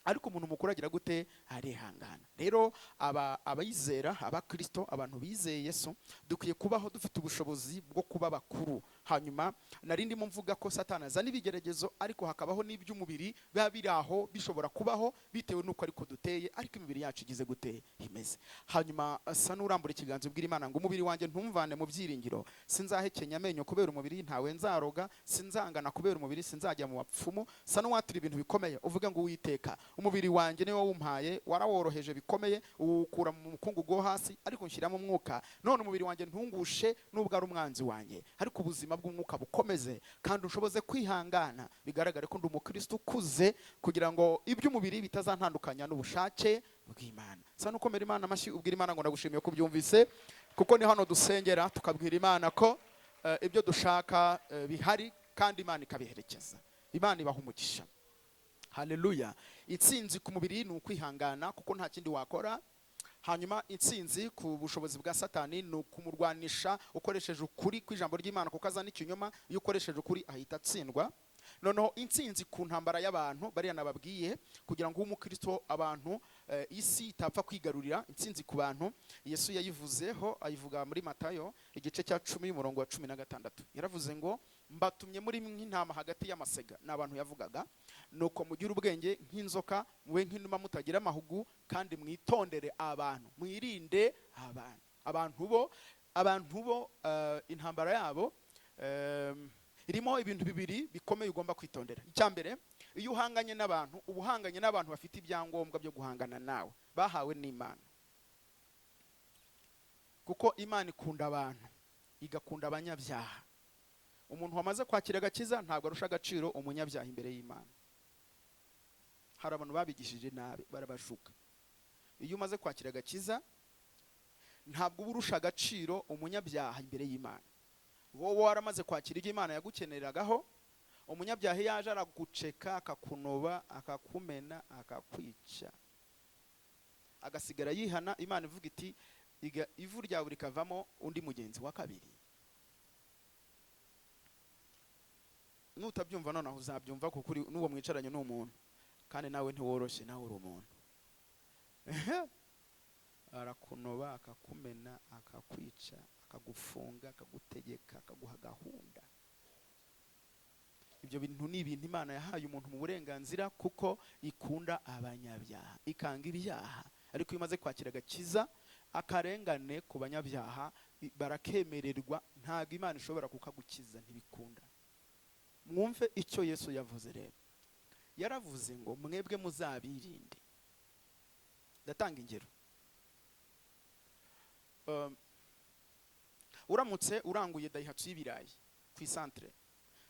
ariko umuntu mukuru agira gute? Arihangana. Rero aba abayizera, abakristo, abantu bizeye Yesu, dukwiye kubaho dufite ubushobozi bwo kuba bakuru. Hanyuma nari ndimo mvuga ko Satani azana ibigeragezo, ariko hakabaho n'iby'umubiri biba biri aho, bishobora kubaho bitewe n'uko ariko duteye, ariko imibiri yacu igize gute? Imeze. Hanyuma asa n'urambura ikiganza, ubwira Imana ngo: "Umubiri wanjye ntumvane mu byiringiro. Sinzahekenya amenyo kubera umubiri, ntawe nzaroga, sinzangana kubera umubiri, sinzajya mu bapfumu." Sa n'uwatura ibintu bikomeye, uvuga ngo: "Uwiteka, umubiri wanjye niwe wawumpaye, waraworoheje bikomeye, uwukura mu mukungugu wo hasi, ariko nshyiramo umwuka. None umubiri wanjye ntungushe nubwo ari umwanzi wanjye, ariko ubuzima bw'umwuka bukomeze, kandi ushoboze kwihangana, bigaragare ko ndi umukristo ukuze, kugira ngo iby'umubiri bitazantandukanya n'ubushake bw'Imana." Sa n'ukomera Imana amashyi, ubwira Imana ngo: "Ndagushimiye ko ubyumvise," kuko ni hano dusengera tukabwira Imana ko ibyo dushaka bihari, kandi Imana ikabiherekeza. Imana ibaha umugisha. Haleluya. Intsinzi ku mubiri ni ukwihangana, kuko nta kindi wakora. Hanyuma intsinzi ku bushobozi bwa Satani ni ukumurwanisha ukoresheje ukuri kw'ijambo ry'Imana, kuko azana ikinyoma. Iyo ukoresheje ukuri ahita atsindwa. Noneho intsinzi ku ntambara y'abantu, bariya nababwiye, kugira ngo ube umukristo abantu isi itapfa kwigarurira. Intsinzi ku bantu Yesu yayivuzeho, ayivuga muri Matayo igice cya 10, umurongo wa 16. Yaravuze ngo: "Mbatumye muri nk'intama hagati y'amasega." Ni abantu yavugaga. "Nuko mugire ubwenge nk'inzoka, mube nk'inuma mutagira amahugu, kandi mwitondere abantu, mwirinde abantu." Abantu bo intambara yabo irimo ibintu bibiri bikomeye ugomba kwitondera. Icya mbere, iyo uhanganye n'abantu, uba uhanganye n'abantu bafite ibyangombwa byo guhangana nawe bahawe n'Imana, kuko Imana ikunda abantu, igakunda abanyabyaha. Umuntu wamaze kwakira agakiza ntabwo arusha agaciro umunyabyaha imbere y'Imana. Hari abantu babigishije nabi, barabashuka. Iyo umaze kwakira agakiza, ntabwo uba urusha agaciro umunyabyaha imbere y'Imana. Wowe waramaze kwakira ibyo Imana yagukeneragaho. Umunyabyaha iyo yaje araguceka, akakunoba, akakumena, akakwica, agasigara yihana. Imana ivuga iti: "Ivu ryawe rikavamo undi mugenzi wa kabiri." Nutabyumva nonaho uzabyumva, kuko uri n'uwo mwicaranye ni umuntu, kandi nawe ntiworoshye, nawe uri umuntu. Arakunoba, akakumena, akakwica, akagufunga, akagutegeka, akaguha gahunda. Ibyo bintu ni ibintu Imana yahaye umuntu mu burenganzira, kuko ikunda abanyabyaha, ikanga ibyaha. Ariko iyo umaze kwakira agakiza, akarengane ku banyabyaha barakemererwa, ntabwo Imana ishobora kukagukiza, ntibikunda. Mwumve icyo Yesu yavuze rero. Yaravuze ngo: "Mwebwe muzabirinde." Ndatanga ingero. Uramutse uranguye Daihatsu y'ibirayi ku isantere,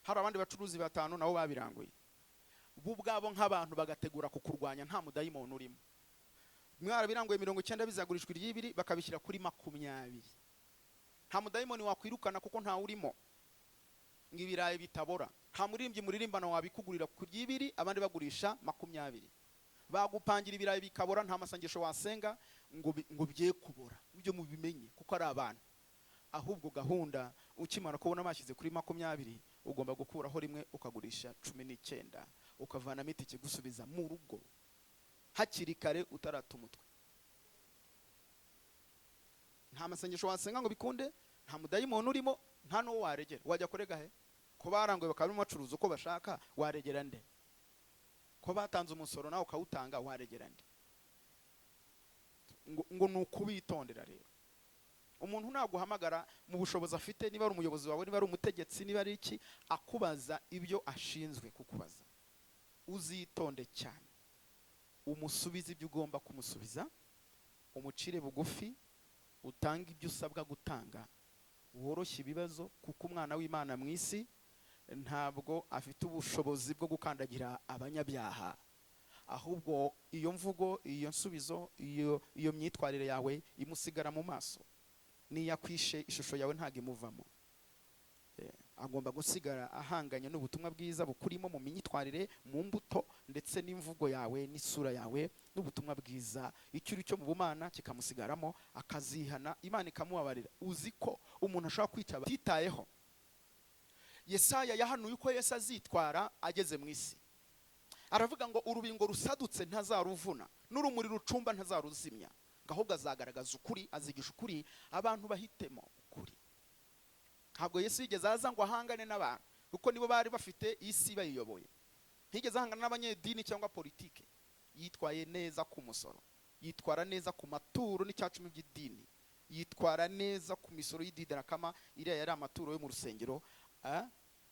hari abandi bacuruzi batanu nabo babiranguye, bo ubwabo nk'abantu bagategura kukurwanya, nta mudayimoni urimo, mwarabiranguye 90 bizagurishwa iry'ibiri, bakabishyira kuri 20, nta mudayimoni wakwirukana kuko ntawe urimo ngo ibirayi bitabora. Nta muririmbyi muririmbana wabikugurira ku ry'ibiri abandi bagurisha 20. Bagupangira ibirayi bikabora, nta masengesho wasenga ngo bye kubora. Ibyo mubimenye, kuko ari abantu. Ahubwo gahunda Ukimara kubona bashyize kuri 20, ugomba gukuraho rimwe, ukagurisha 19, ukavanamo itike gusubiza mu rugo hakiri kare, utarata umutwe. Nta masengesho wasenga ngo bikunde, nta mudayimoni urimo, nta n'uwo waregera. Wajya kurega he ko baranguye bakaba barimo bacuruza uko bashaka? Waregera nde ko batanze umusoro nawe ukawutanga? Waregera nde? Ngo ni ukubitondera rero. Umuntu naguhamagara mu bushobozi afite, niba ari umuyobozi wawe, niba ari umutegetsi, niba ari iki, akubaza ibyo ashinzwe kukubaza, uzitonde cyane, umusubize ibyo ugomba kumusubiza, umucire bugufi, utange ibyo usabwa gutanga, woroshye ibibazo, kuko umwana w'Imana mu isi ntabwo afite ubushobozi bwo gukandagira abanyabyaha. Ahubwo iyo mvugo, iyo nsubizo, iyo myitwarire yawe imusigara mu maso. Niyo akwishe, ishusho yawe ntabwo imuvamo. Agomba gusigara ahanganye n'ubutumwa bwiza bukurimo mu myitwarire, mu mbuto, ndetse n'imvugo yawe n'isura yawe n'ubutumwa bwiza. Icyo uri cyo mu bumana kikamusigaramo, akazihana, Imana ikamubabarira. Uzi ko umuntu ashobora kwica atitayeho? Yesaya yahanuye uko Yesu azitwara ageze mu isi. Aravuga ngo urubingo rusadutse ntazaruvuna, n'urumuri rucumba ntazaruzimya, ngo ahubwo azagaragaza ukuri, azigisha ukuri, abantu bahitemo ukuri. Ntabwo Yesu yigeze aza ngo ahangane n'abantu, kuko nibo bari bafite isi bayiyoboye. Ntiyigeze ahangana n'abanyedini cyangwa politike. Yitwaye neza ku musoro, yitwara neza ku maturo n'icyacumi by'idini, yitwara neza ku misoro y'ididarakama. Iriya yari amaturo yo mu rusengero,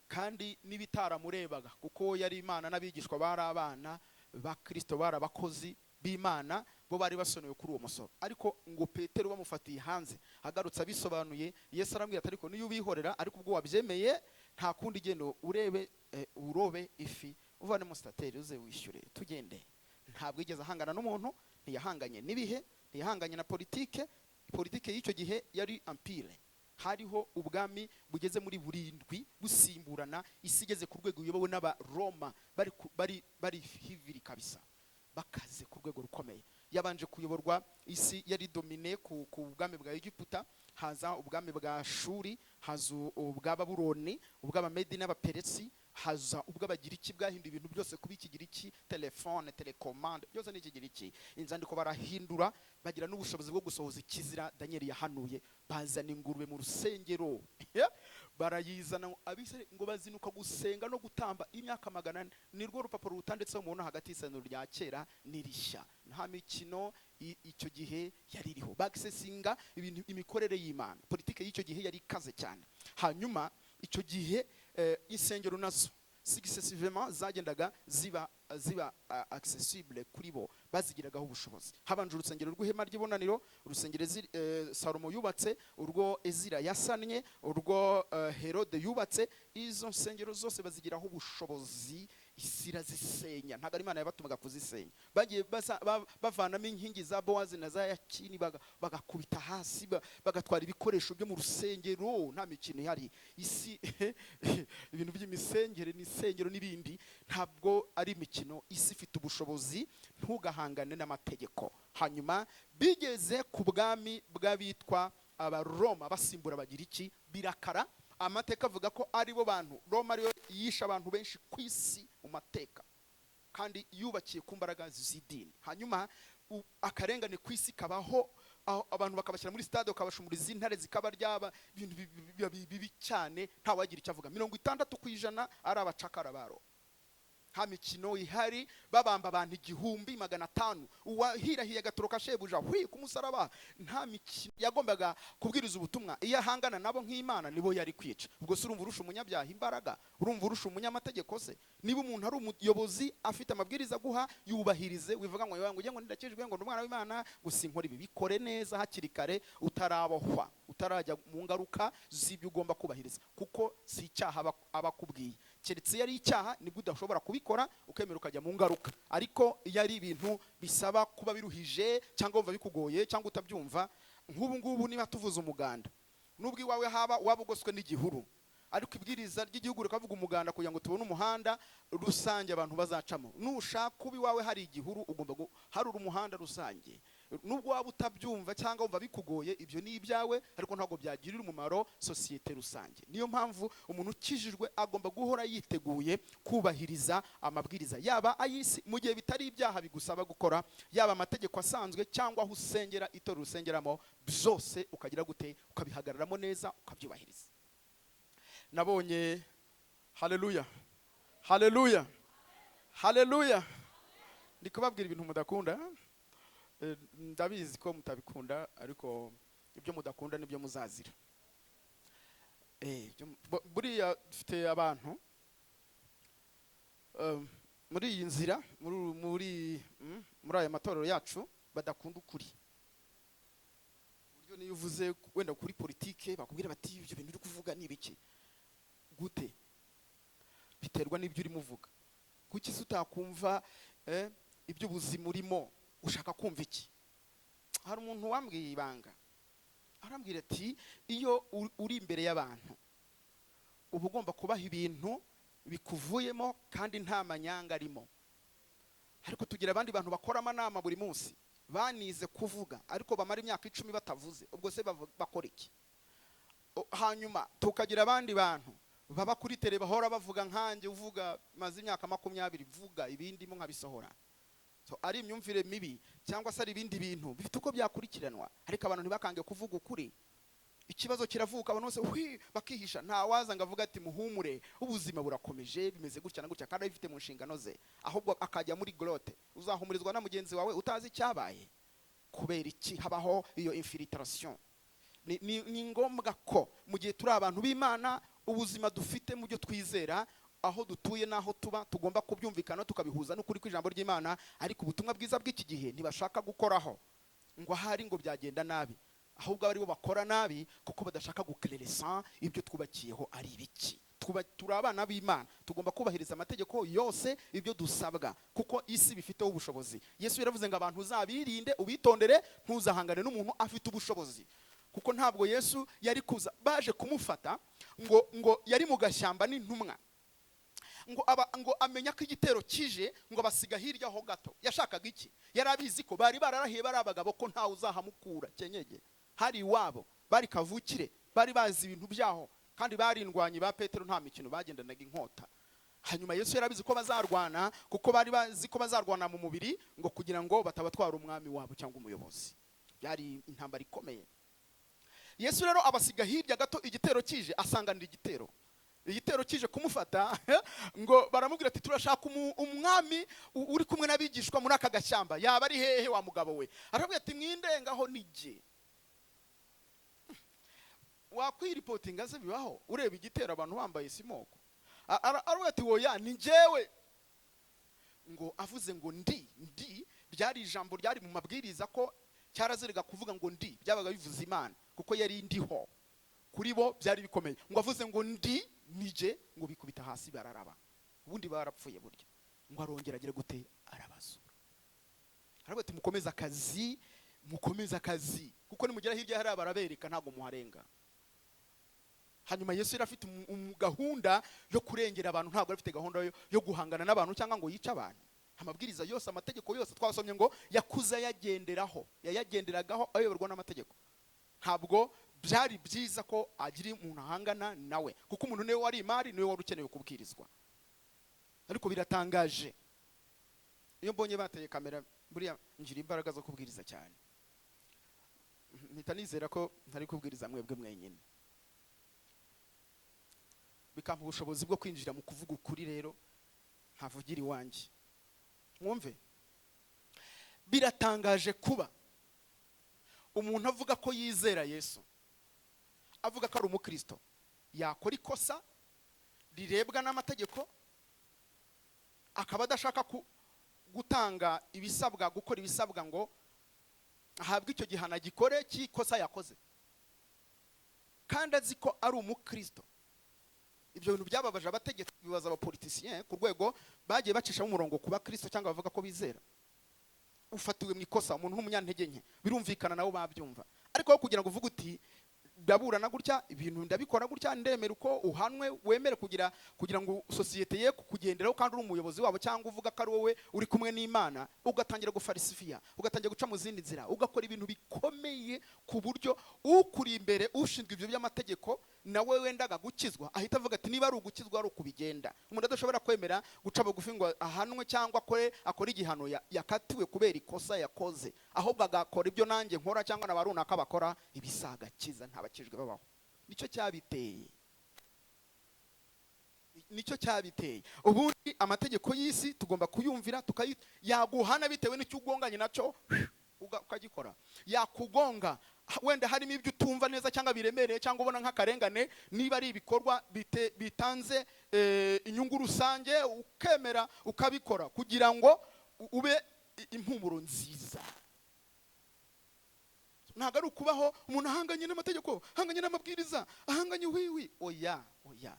kandi n'ibitaramurebaga, kuko yari Imana n'abigishwa bari abana ba Kristo, bari abakozi b'Imana, bo bari basonewe kuri uwo musoro. Ariko ngo Petero bamufatiye hanze, agarutse abisobanuye, Yesu arambwira ati: "Ariko niyo ubihorera, ariko ubwo wabyemeye nta kundi, genda urebe, urobe ifi, uvanemo stateri, uze wishyure tugende." Ntabwo yigeze ahangana n'umuntu, ntiyahanganye n'ibihe, ntiyahanganye na politike. Politike y'icyo gihe yari empire, hariho ubwami bugeze muri burindwi busimburana, isi igeze ku rwego iyobowe n'Abaroma, bari hiviri kabisa, bakaze ku rwego rukomeye. Yabanje kuyoborwa, isi yari dominée ku bwami bwa Egiputa, haza ubwami bwa Shuri, haza ubwa Babuloni, ubw'Abamedi n'Abaperesi, haza ubw'Abagiriki bwahinduye ibintu byose kuba Ikigiriki, telefone, télécommande, byose ni Ikigiriki. Inzandiko barahindura, bagira n'ubushobozi bwo gusohoza ikizira Daniel yahanuye, bazana ingurube mu rusengero. Yeah, barayizana. Abisirayeli ngo bazinuka gusenga no gutamba imyaka 400. Nirwo rupapuro rutanditseho umuntu hagati y'isezerano rya kera n'irishya. Nta mikino icyo gihe yari iriho. Bagisesinga ibintu, imikorere y'Imana. Politike y'icyo gihe yari ikaze cyane. Hanyuma icyo gihe insengero nazo successivement zagendaga ziba accessible kuri bo, bazigiragaho ubushobozi. Habanje urusengero rw'ihema ry'ibonaniro, urusengero Salomo yubatse, urwo Ezira yasannye, urwo Herode yubatse. Izo nsengero zose bazigiraho ubushobozi, isi irazisenya. Ntabwo ari Imana yabatumaga kuzisenya. Bagiye bavanamo inkingi za Bowazi na za Yakini, bagakubita hasi, bagatwara ibikoresho byo mu rusengero. Nta mikino ihari. Isi, ibintu by'imisengere n'isengero n'ibindi ntabwo ari imikino. Isi ifite ubushobozi, ntugahangane n'amategeko. Hanyuma bigeze ku bwami bw'abitwa Abaroma basimbura Abagiriki, birakara. Amateka avuga ko aribo bantu, Roma ariyo yishe abantu benshi ku isi mu mateka, kandi yubakiye ku mbaraga z'idini. Hanyuma akarengane ku isi kabaho, aho abantu bakabashyira muri stade, bakabashumuriza intare zikabaryaba, ibintu bibi cyane, ntawagira icyo avuga. 60% ari abacakara ba Roma. Nta mikino ihari. Babamba abantu 1500, uwahirahiye agatoroka shebuja, hwi ku musaraba. Nta mikino. Yagombaga kubwiriza ubutumwa. Iyo ahangana nabo nk'Imana, nibo yari kwica. Ubwo se urumva urusha umunyabyaha imbaraga? Urumva urusha umunyamategeko se? Niba umuntu ari umuyobozi, afite amabwiriza aguha, yubahirize. Wivuga ngo ujye ngo ndakijwe, ngo ndi umwana w'Imana, gusa inkora ibi. Bikore neza hakiri kare, utarabohwa, utarajya mu ngaruka z'ibyo ugomba kubahiriza, kuko si icyaha aba akubwiye. Keretse iyo ari icyaha, nibwo udashobora kubikora, ukemera ukajya mu ngaruka. Ariko iyo ari ibintu bisaba kuba biruhije, cyangwa wumva bikugoye, cyangwa utabyumva, nk'ubu ngubu niba tuvuze umuganda, nubwo iwawe haba waba ugoswe n'igihuru, ariko ibwiriza ry'igihugu rikavuga umuganda kugira ngo tubone umuhanda rusange abantu bazacamo, nushaka kuba iwawe hari igihuru, ugomba guharura umuhanda rusange. Nubwo waba utabyumva cyangwa wumva bikugoye, ibyo ni ibyawe, ariko ntabwo byagirira umumaro sosiyete rusange. Niyo mpamvu umuntu ukijijwe agomba guhora yiteguye kubahiriza amabwiriza, yaba ay'isi mu gihe bitari ibyaha bigusaba gukora, yaba amategeko asanzwe cyangwa aho usengera, itorero usengeramo, byose ukagira gute? Ukabihagararamo neza, ukabyubahiriza. Nabonye, haleluya, haleluya, haleluya. Ndi kubabwira ibintu mudakunda. Ndabizi ko mutabikunda, ariko ibyo mudakunda nibyo muzazira. Buriya dufite abantu muri iyi nzira, muri aya matorero yacu badakunda ukuri, uburyo niyo uvuze wenda kuri politike bakubwira bati: "Ibyo bintu uri kuvuga ni ibiki?" Gute? Biterwa n'ibyo urimo uvuga. Kuki se utakumva iby'ubuzima urimo? Ushaka kumva iki? Hari umuntu wambwiye ibanga, arambwira ati: "Iyo uri imbere y'abantu uba ugomba kubaha ibintu bikuvuyemo kandi nta manyanga arimo." Ariko tugira abandi bantu bakora amanama buri munsi, banize kuvuga, ariko bamara imyaka 10 batavuze. Ubwo se bakora iki? Hanyuma tukagira abandi bantu baba kuri tele bahora bavuga, nkanjye uvuga, maze imyaka 20 vuga, ibindimo nkabisohora. So, ari imyumvire mibi cyangwa se ari ibindi bintu bifite uko byakurikiranwa, ariko abantu ntibakange kuvuga ukuri. Ikibazo kiravuka, abantu bose hwi bakihisha, nta waza ngo avuge ati: "Muhumure, ubuzima burakomeje, bimeze gutya na gutya," kandi abifite mu nshingano ze, ahubwo akajya muri grotte. Uzahumurizwa na mugenzi wawe utazi icyabaye? Kubera iki habaho iyo infiltration? Ni ngombwa ko mu gihe turi abantu b'Imana, ubuzima dufite mu byo twizera, aho dutuye n'aho tuba, tugomba kubyumvikana, tukabihuza n'ukuri kw'ijambo ry'Imana. Ariko ubutumwa bwiza bw'iki gihe ntibashaka gukoraho, ngo ahari ngo byagenda nabi, ahubwo abo aribo bakora nabi kuko badashaka gukereresa ibyo twubakiyeho ari ibiki. Turi abana b'Imana, tugomba kubahiriza amategeko yose, ibyo dusabwa, kuko isi bifiteho ubushobozi. Yesu yaravuze ngo abantu uzabirinde, ubitondere, ntuzahangane n'umuntu afite ubushobozi, kuko ntabwo Yesu yari kuza baje kumufata ngo yari mu gashyamba n'intumwa, ngo aba ngo amenya ko igitero kije, ngo basiga hirya ho gato. Yashakaga iki? Yari abizi ko bari bararahiye, bari abagabo, ko ntawe uzahamukura kenyege. Hari iwabo, bari kavukire, bari bazi ibintu byaho, kandi bari indwanyi ba Petero, nta mikino, bagendanaga inkota. Hanyuma Yesu yari abizi ko bazarwana, kuko bari bazi ko bazarwana mu mubiri, ngo kugira ngo batabatwara umwami wabo cyangwa umuyobozi. Byari intambara ikomeye. Yesu rero abasiga hirya gato, igitero kije asanganira igitero. Igitero kije kumufata, ngo baramubwira ati: "Turashaka umwami uri kumwe n'abigishwa muri aka gashyamba, yaba ari hehe wa mugabo we?" Arababwira ati: "Mwindengaho, nijye." Wakwiripotinga se? Bibaho ureba igitero, abantu bambaye simoko. Aravuga ati: "Woya, ni njyewe." Ngo avuze ngo ndi, ndi ryari ijambo ryari mu mabwiriza ko cyaraziraga kuvuga ngo ndi, byabaga bivuze Imana, kuko yari ndiho. Kuri bo byari bikomeye. Ngo avuze ngo ndi, nije, ngo bikubita hasi bararaba, ubundi barapfuye burya. Ngo arongera agire gute? Arabazura. Aravuga ati: "Mukomeze akazi, mukomeze akazi, kuko nimugera hirya hariya barabereka, ntabwo muharenga." Hanyuma Yesu yari afite gahunda yo kurengera abantu, ntabwo yari afite gahunda yo guhangana n'abantu cyangwa ngo yice abantu. Amabwiriza yose, amategeko yose twasomye ngo yakuze ayagenderaho, yayagenderagaho ayoborwa n'amategeko. Ntabwo byari byiza ko agira umuntu ahangana nawe, kuko umuntu niwe wari imari, niwe wari ukeneye kubwirizwa. Ariko biratangaje, iyo mbonye bateye kamera, buriya ngira imbaraga zo kubwiriza cyane, mpita nizera ko ntari kubwiriza mwebwe mwenyine, bikampa ubushobozi bwo kwinjira mu kuvuga ukuri. Rero ntavugira iwanjye, mwumve. Biratangaje kuba umuntu avuga ko yizera Yesu, avuga ko ari umukristo, yakora ikosa rirebwa n'amategeko, akaba adashaka gutanga ibisabwa, gukora ibisabwa ngo ahabwe icyo gihano, agikore cy'ikosa yakoze, kandi azi ko ari umukristo. Ibyo bintu byababaje abategetsi, bibaza abapoliticiens, ku rwego bagiye bacishamo umurongo ku bakristo cyangwa bavuga ko bizera. Ufatiwe mu ikosa, umuntu n'umunyantege nke, birumvikana, nabo babyumva, ariko aho kugira ngo uvuge uti Ndaburana gutya, ibintu ndabikora gutya, ndemera uko uhanwe, wemere kugira ngo sosiyete ye kukugenderaho, kandi uri umuyobozi wabo cyangwa uvuga ko ari wowe uri kumwe n'Imana, ugatangira gufarisifiya, ugatangira guca mu zindi nzira, ugakora ibintu bikomeye ku buryo ukuri imbere, ushinzwe ibyo by'amategeko, nawe wendaga gukizwa ahita avuga ati: "Niba ari ugukizwa, ari ukubigenda." Umuntu adashobora kwemera guca bugufi ngo ahanwe cyangwa akore igihano yakatiwe kubera ikosa yakoze, ahubwo agakora ibyo nanjye nkora cyangwa na ba runaka bakora, ibisagakiza ntabakijwe babaho. Nicyo cyabiteye, nicyo cyabiteye. Ubundi amategeko y'isi tugomba kuyumvira, tukayi yaguhana bitewe n'icyo ugonganye nacyo, ukagikora. Yakugonga wenda harimo ibyo utumva neza cyangwa biremereye cyangwa ubona nk'akarengane, niba ari ibikorwa bitanze inyungu rusange, ukemera ukabikora kugira ngo ube impumuro nziza. Ntabwo ari ukubaho umuntu ahanganye n'amategeko, ahanganye n'amabwiriza, ahanganye wiwi. Oya, oya.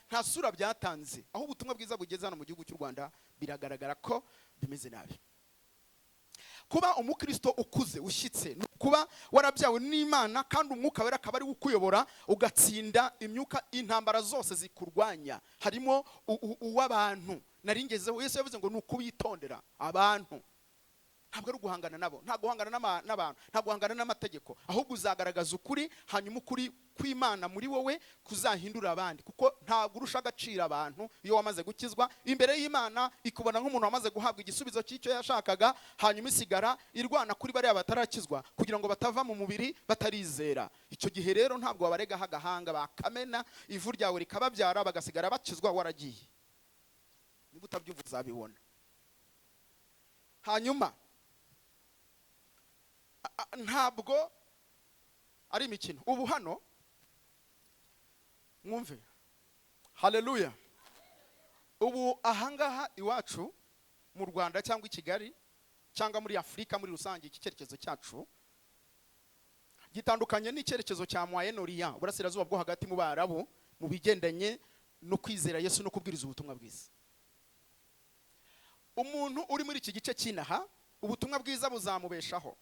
Nta sura byatanze. Aho ubutumwa bwiza bugeze hano mu gihugu cy'u Rwanda, biragaragara ko bimeze nabi. Kuba umukristo ukuze, ushyitse, ni ukuba warabyawe n'Imana, kandi Umwuka Wera akaba ari we ukuyobora, ugatsinda imyuka, intambara zose zikurwanya, harimo uw'abantu nari ngezeho. Yesu yavuze ngo ni ukubitondera abantu. Ntabwo ari uguhangana nabo, nta guhangana n'abantu, nta guhangana n'amategeko, ahubwo uzagaragaza ukuri, hanyuma ukuri kw'Imana muri wowe kuzahindura abandi, kuko ntabwo urusha agaciro abantu. Iyo wamaze gukizwa, imbere y'Imana ikubona nk'umuntu wamaze guhabwa igisubizo cy'icyo yashakaga, hanyuma isigara irwana kuri bariya batarakizwa kugira ngo batava mu mubiri batarizera. Icyo gihe rero ntabwo wabaregaho agahanga, bakamena ivu ryawe rikababyara, bagasigara bakizwa waragiye. Niba utabyumva, uzabibona. Hanyuma ntabwo ari imikino. Ubu hano mwumve, haleluya. Ubu ahangaha iwacu mu Rwanda cyangwa i Kigali cyangwa muri Afurika muri rusange, iki cyerekezo cyacu gitandukanye n'icyerekezo cya Moyen-Orient, Uburasirazuba bwo Hagati, mu Barabu, mu bigendanye no kwizera Yesu no kubwiriza ubutumwa bwiza. Umuntu uri muri iki gice cy'inaha, ubutumwa bwiza buzamubeshaho,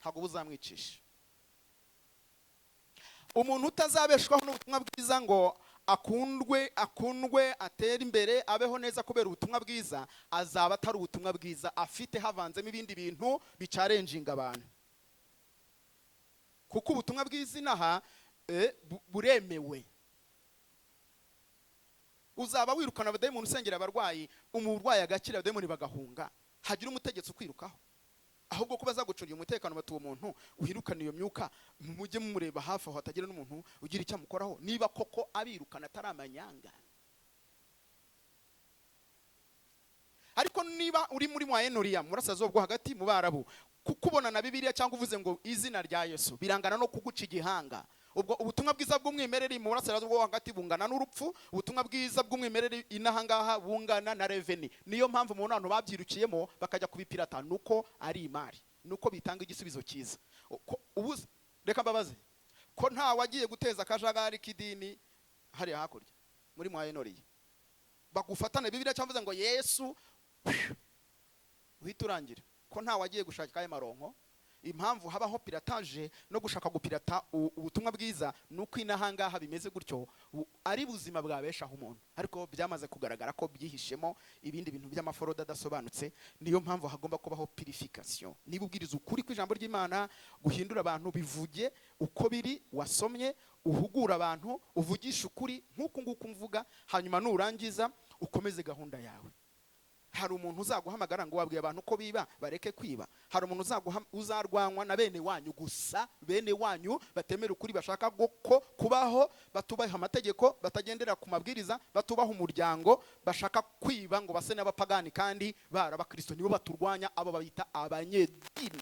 ntabwo buzamwicisha. Umuntu utazabeshwaho n'ubutumwa bwiza ngo akundwe, atere imbere, abeho neza kubera ubutumwa bwiza, azaba atari ubutumwa bwiza afite, havanzemo ibindi bintu bicarenjinga abantu, kuko ubutumwa bwiza inaha buremewe. Uzaba wirukana abadayimoni, usengera abarwayi, umurwayi agakira, abadayimoni bagahunga, hagira umutegetsi ukwirukaho, ahubwo kuba azagucungira umutekano, bati: "Uwo muntu wirukana iyo myuka, mujye mumureba hafi aho, hatagira n'umuntu ugira icyo amukoraho," niba koko abirukana atari amanyanga. Ariko niba uri muri Moyen-Orient, mu Burasirazuba bwo Hagati, mu Barabu, kukubona na Bibiliya cyangwa uvuze ngo "izina rya Yesu", birangana no kuguca igihanga. Ubwo ubutumwa bwiza bw'umwimerere mu Burasirazuba bwo Hagati bungana n'urupfu, ubutumwa bwiza bw'umwimerere inaha ngaha bungana na revenu. Niyo mpamvu mu bantu babyirukiyemo bakajya kubipirata, nuko ari imari, nuko bitanga igisubizo cyiza. Ubu reka mbabaze: ko nta wagiye guteza akajagari k'idini hariya hakurya muri Moyen-Orient, bagufatane Bibiliya cyangwa uvuze ngo "Yesu", uhita urangira, ko nta wagiye gushaka ayo maronko? Impamvu habaho piratage no gushaka gupirata ubutumwa bwiza ni uko inaha ngaha bimeze gutyo, ari buzima bwabeshaho umuntu, ariko byamaze kugaragara ko byihishemo ibindi bintu by'amaforoda adasobanutse. Niyo mpamvu hagomba kubaho purification. Niba ubwiriza ukuri kw'ijambo ry'Imana guhindura abantu, bivuge uko biri wasomye, uhugura abantu, uvugishe ukuri nk'uku nguku mvuga, hanyuma nurangiza ukomeze gahunda yawe. Hari umuntu uzaguhamagara ngo wabwiye abantu ko biba, bareke kwiba? Hari umuntu uzarwanywa na bene wanyu gusa, bene wanyu batemera ukuri, bashaka ko kubaho batubaha amategeko, batagendera ku mabwiriza, batubaha umuryango, bashaka kwiba ngo base n'abapagani kandi barabakristo? Nibo baturwanya, abo babita abanyedini.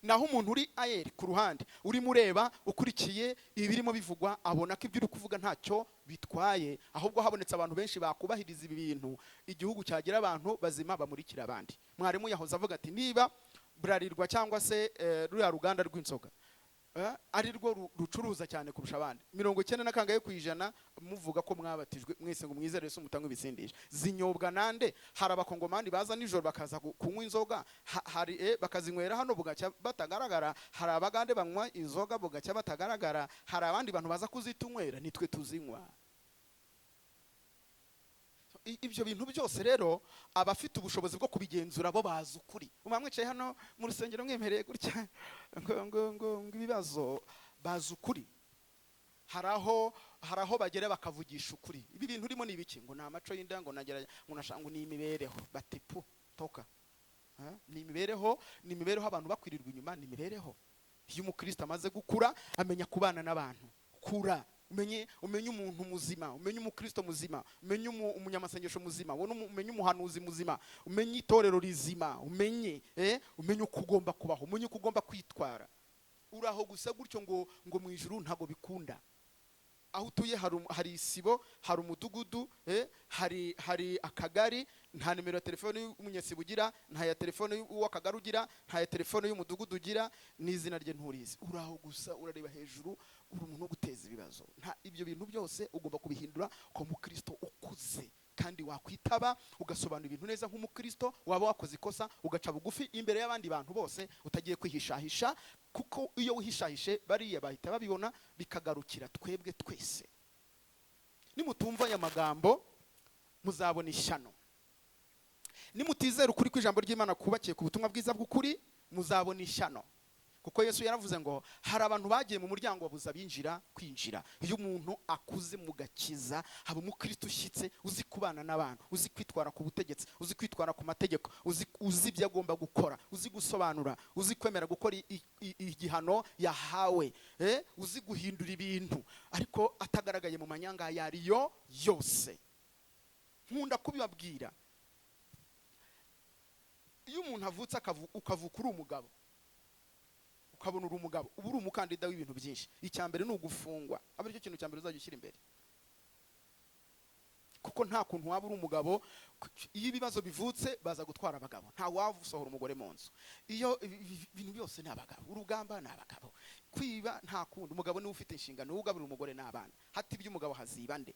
Naho umuntu uri ayeri ku ruhande, urimo ureba, ukurikiye ibirimo bivugwa, abona ko ibyo uri kuvuga ntacyo bitwaye, ahubwo habonetse abantu benshi bakubahiriza ibi bintu, igihugu cyagira abantu bazima bamurikira abandi. Mwarimu yahoze avuga ati: "Niba Bralirwa cyangwa se ruriya ruganda rw'inzoga ari rwo rucuruza cyane kurusha abandi. 90 na kangahe muvuga ko mwabatijwe mwese ngo mwizere Yesu, mutanywa ibisindisha. Zinyobwa nande? Hari Abakongomani baza nijoro bakaza kunywa inzoga, hari bakazinywera hano bugacya batagaragara. Hari Abagande banywa inzoga bugacya batagaragara. Hari abandi bantu baza kuzitunywera, nitwe tuzinywa. Ibyo bintu byose rero, abafite ubushobozi bwo kubigenzura bo bazi ukuri. Muba mwicaye hano mu rusengero mwemereye gutya ngo ibibazo, bazi ukuri. Hari aho bagera bakavugisha ukuri. Ibi bintu urimo ni ibiki? Ngo ni amaco y'inda, ngo nagera, ngo nashaka, ngo ni imibereho. Bati pu toka. Ha? Ni imibereho, ni imibereho. Abantu bakwirirwa inyuma, ni imibereho. Iyo umukristo amaze gukura, amenya kubana n'abantu. Kura umenye umuntu muzima, umenye umukristo muzima, umenye umunyamasengesho muzima, umenye umuhanuzi muzima, umenye itorero rizima, umenye uko ugomba kubaho, umenye uko ugomba kwitwara. Uraho gusa gutyo ngo mu ijuru, ntabwo bikunda. Aho utuye hari isibo, hari umudugudu, hari akagari. Nta nimero ya telefone y'umunyesibo ugira, nta ya telefone y'uw'akagari ugira, nta ya telefone y'umudugudu ugira, n'izina rye nturizi. Uraho gusa urareba hejuru, uri umuntu wo guteza ibibazo. Nta ibyo bintu byose ugomba kubihindura ku mukristo ukuze, kandi wakwitaba ugasobanura ibintu neza nk'umukristo. Waba wakoze ikosa, ugaca bugufi imbere y'abandi bantu bose, utagiye kwihishahisha, kuko iyo wihishahishe bariya bahita babibona, bikagarukira twebwe twese. Nimutumva aya magambo, muzabona ishyano. Nimutizera ukuri kw'ijambo ry'Imana kubakiye ku butumwa bwiza bw'ukuri, muzabona ishyano, kuko Yesu yaravuze ngo hari abantu bagiye mu muryango babuza abinjira kwinjira. Iyo umuntu akuze mu gakiza, haba umukristo ushyitse, uzi kubana n'abantu, uzi kwitwara ku butegetsi, uzi kwitwara ku mategeko, uzi ibyo agomba gukora, uzi gusobanura, uzi kwemera gukora igihano yahawe, uzi guhindura ibintu ariko atagaragaye mu manyanga ayo ariyo yose. Nkunda kubibabwira, iyo umuntu avutse, ukavuka uri umugabo, ukabona uri umugabo, uba uri umukandida w'ibintu byinshi. Icya mbere ni ugufungwa, aba aricyo kintu cya mbere uzajya ushyira imbere, kuko nta kuntu waba uri umugabo. Iyo ibibazo bivutse, baza gutwara abagabo. Nta wasohora umugore mu nzu. Iyo ibintu byose ni abagabo, urugamba ni abagabo, kwiba nta kundi. Umugabo niwe ufite inshingano, niwe ugaburira umugore n'abana. Hati iby'umugabo haziba nde?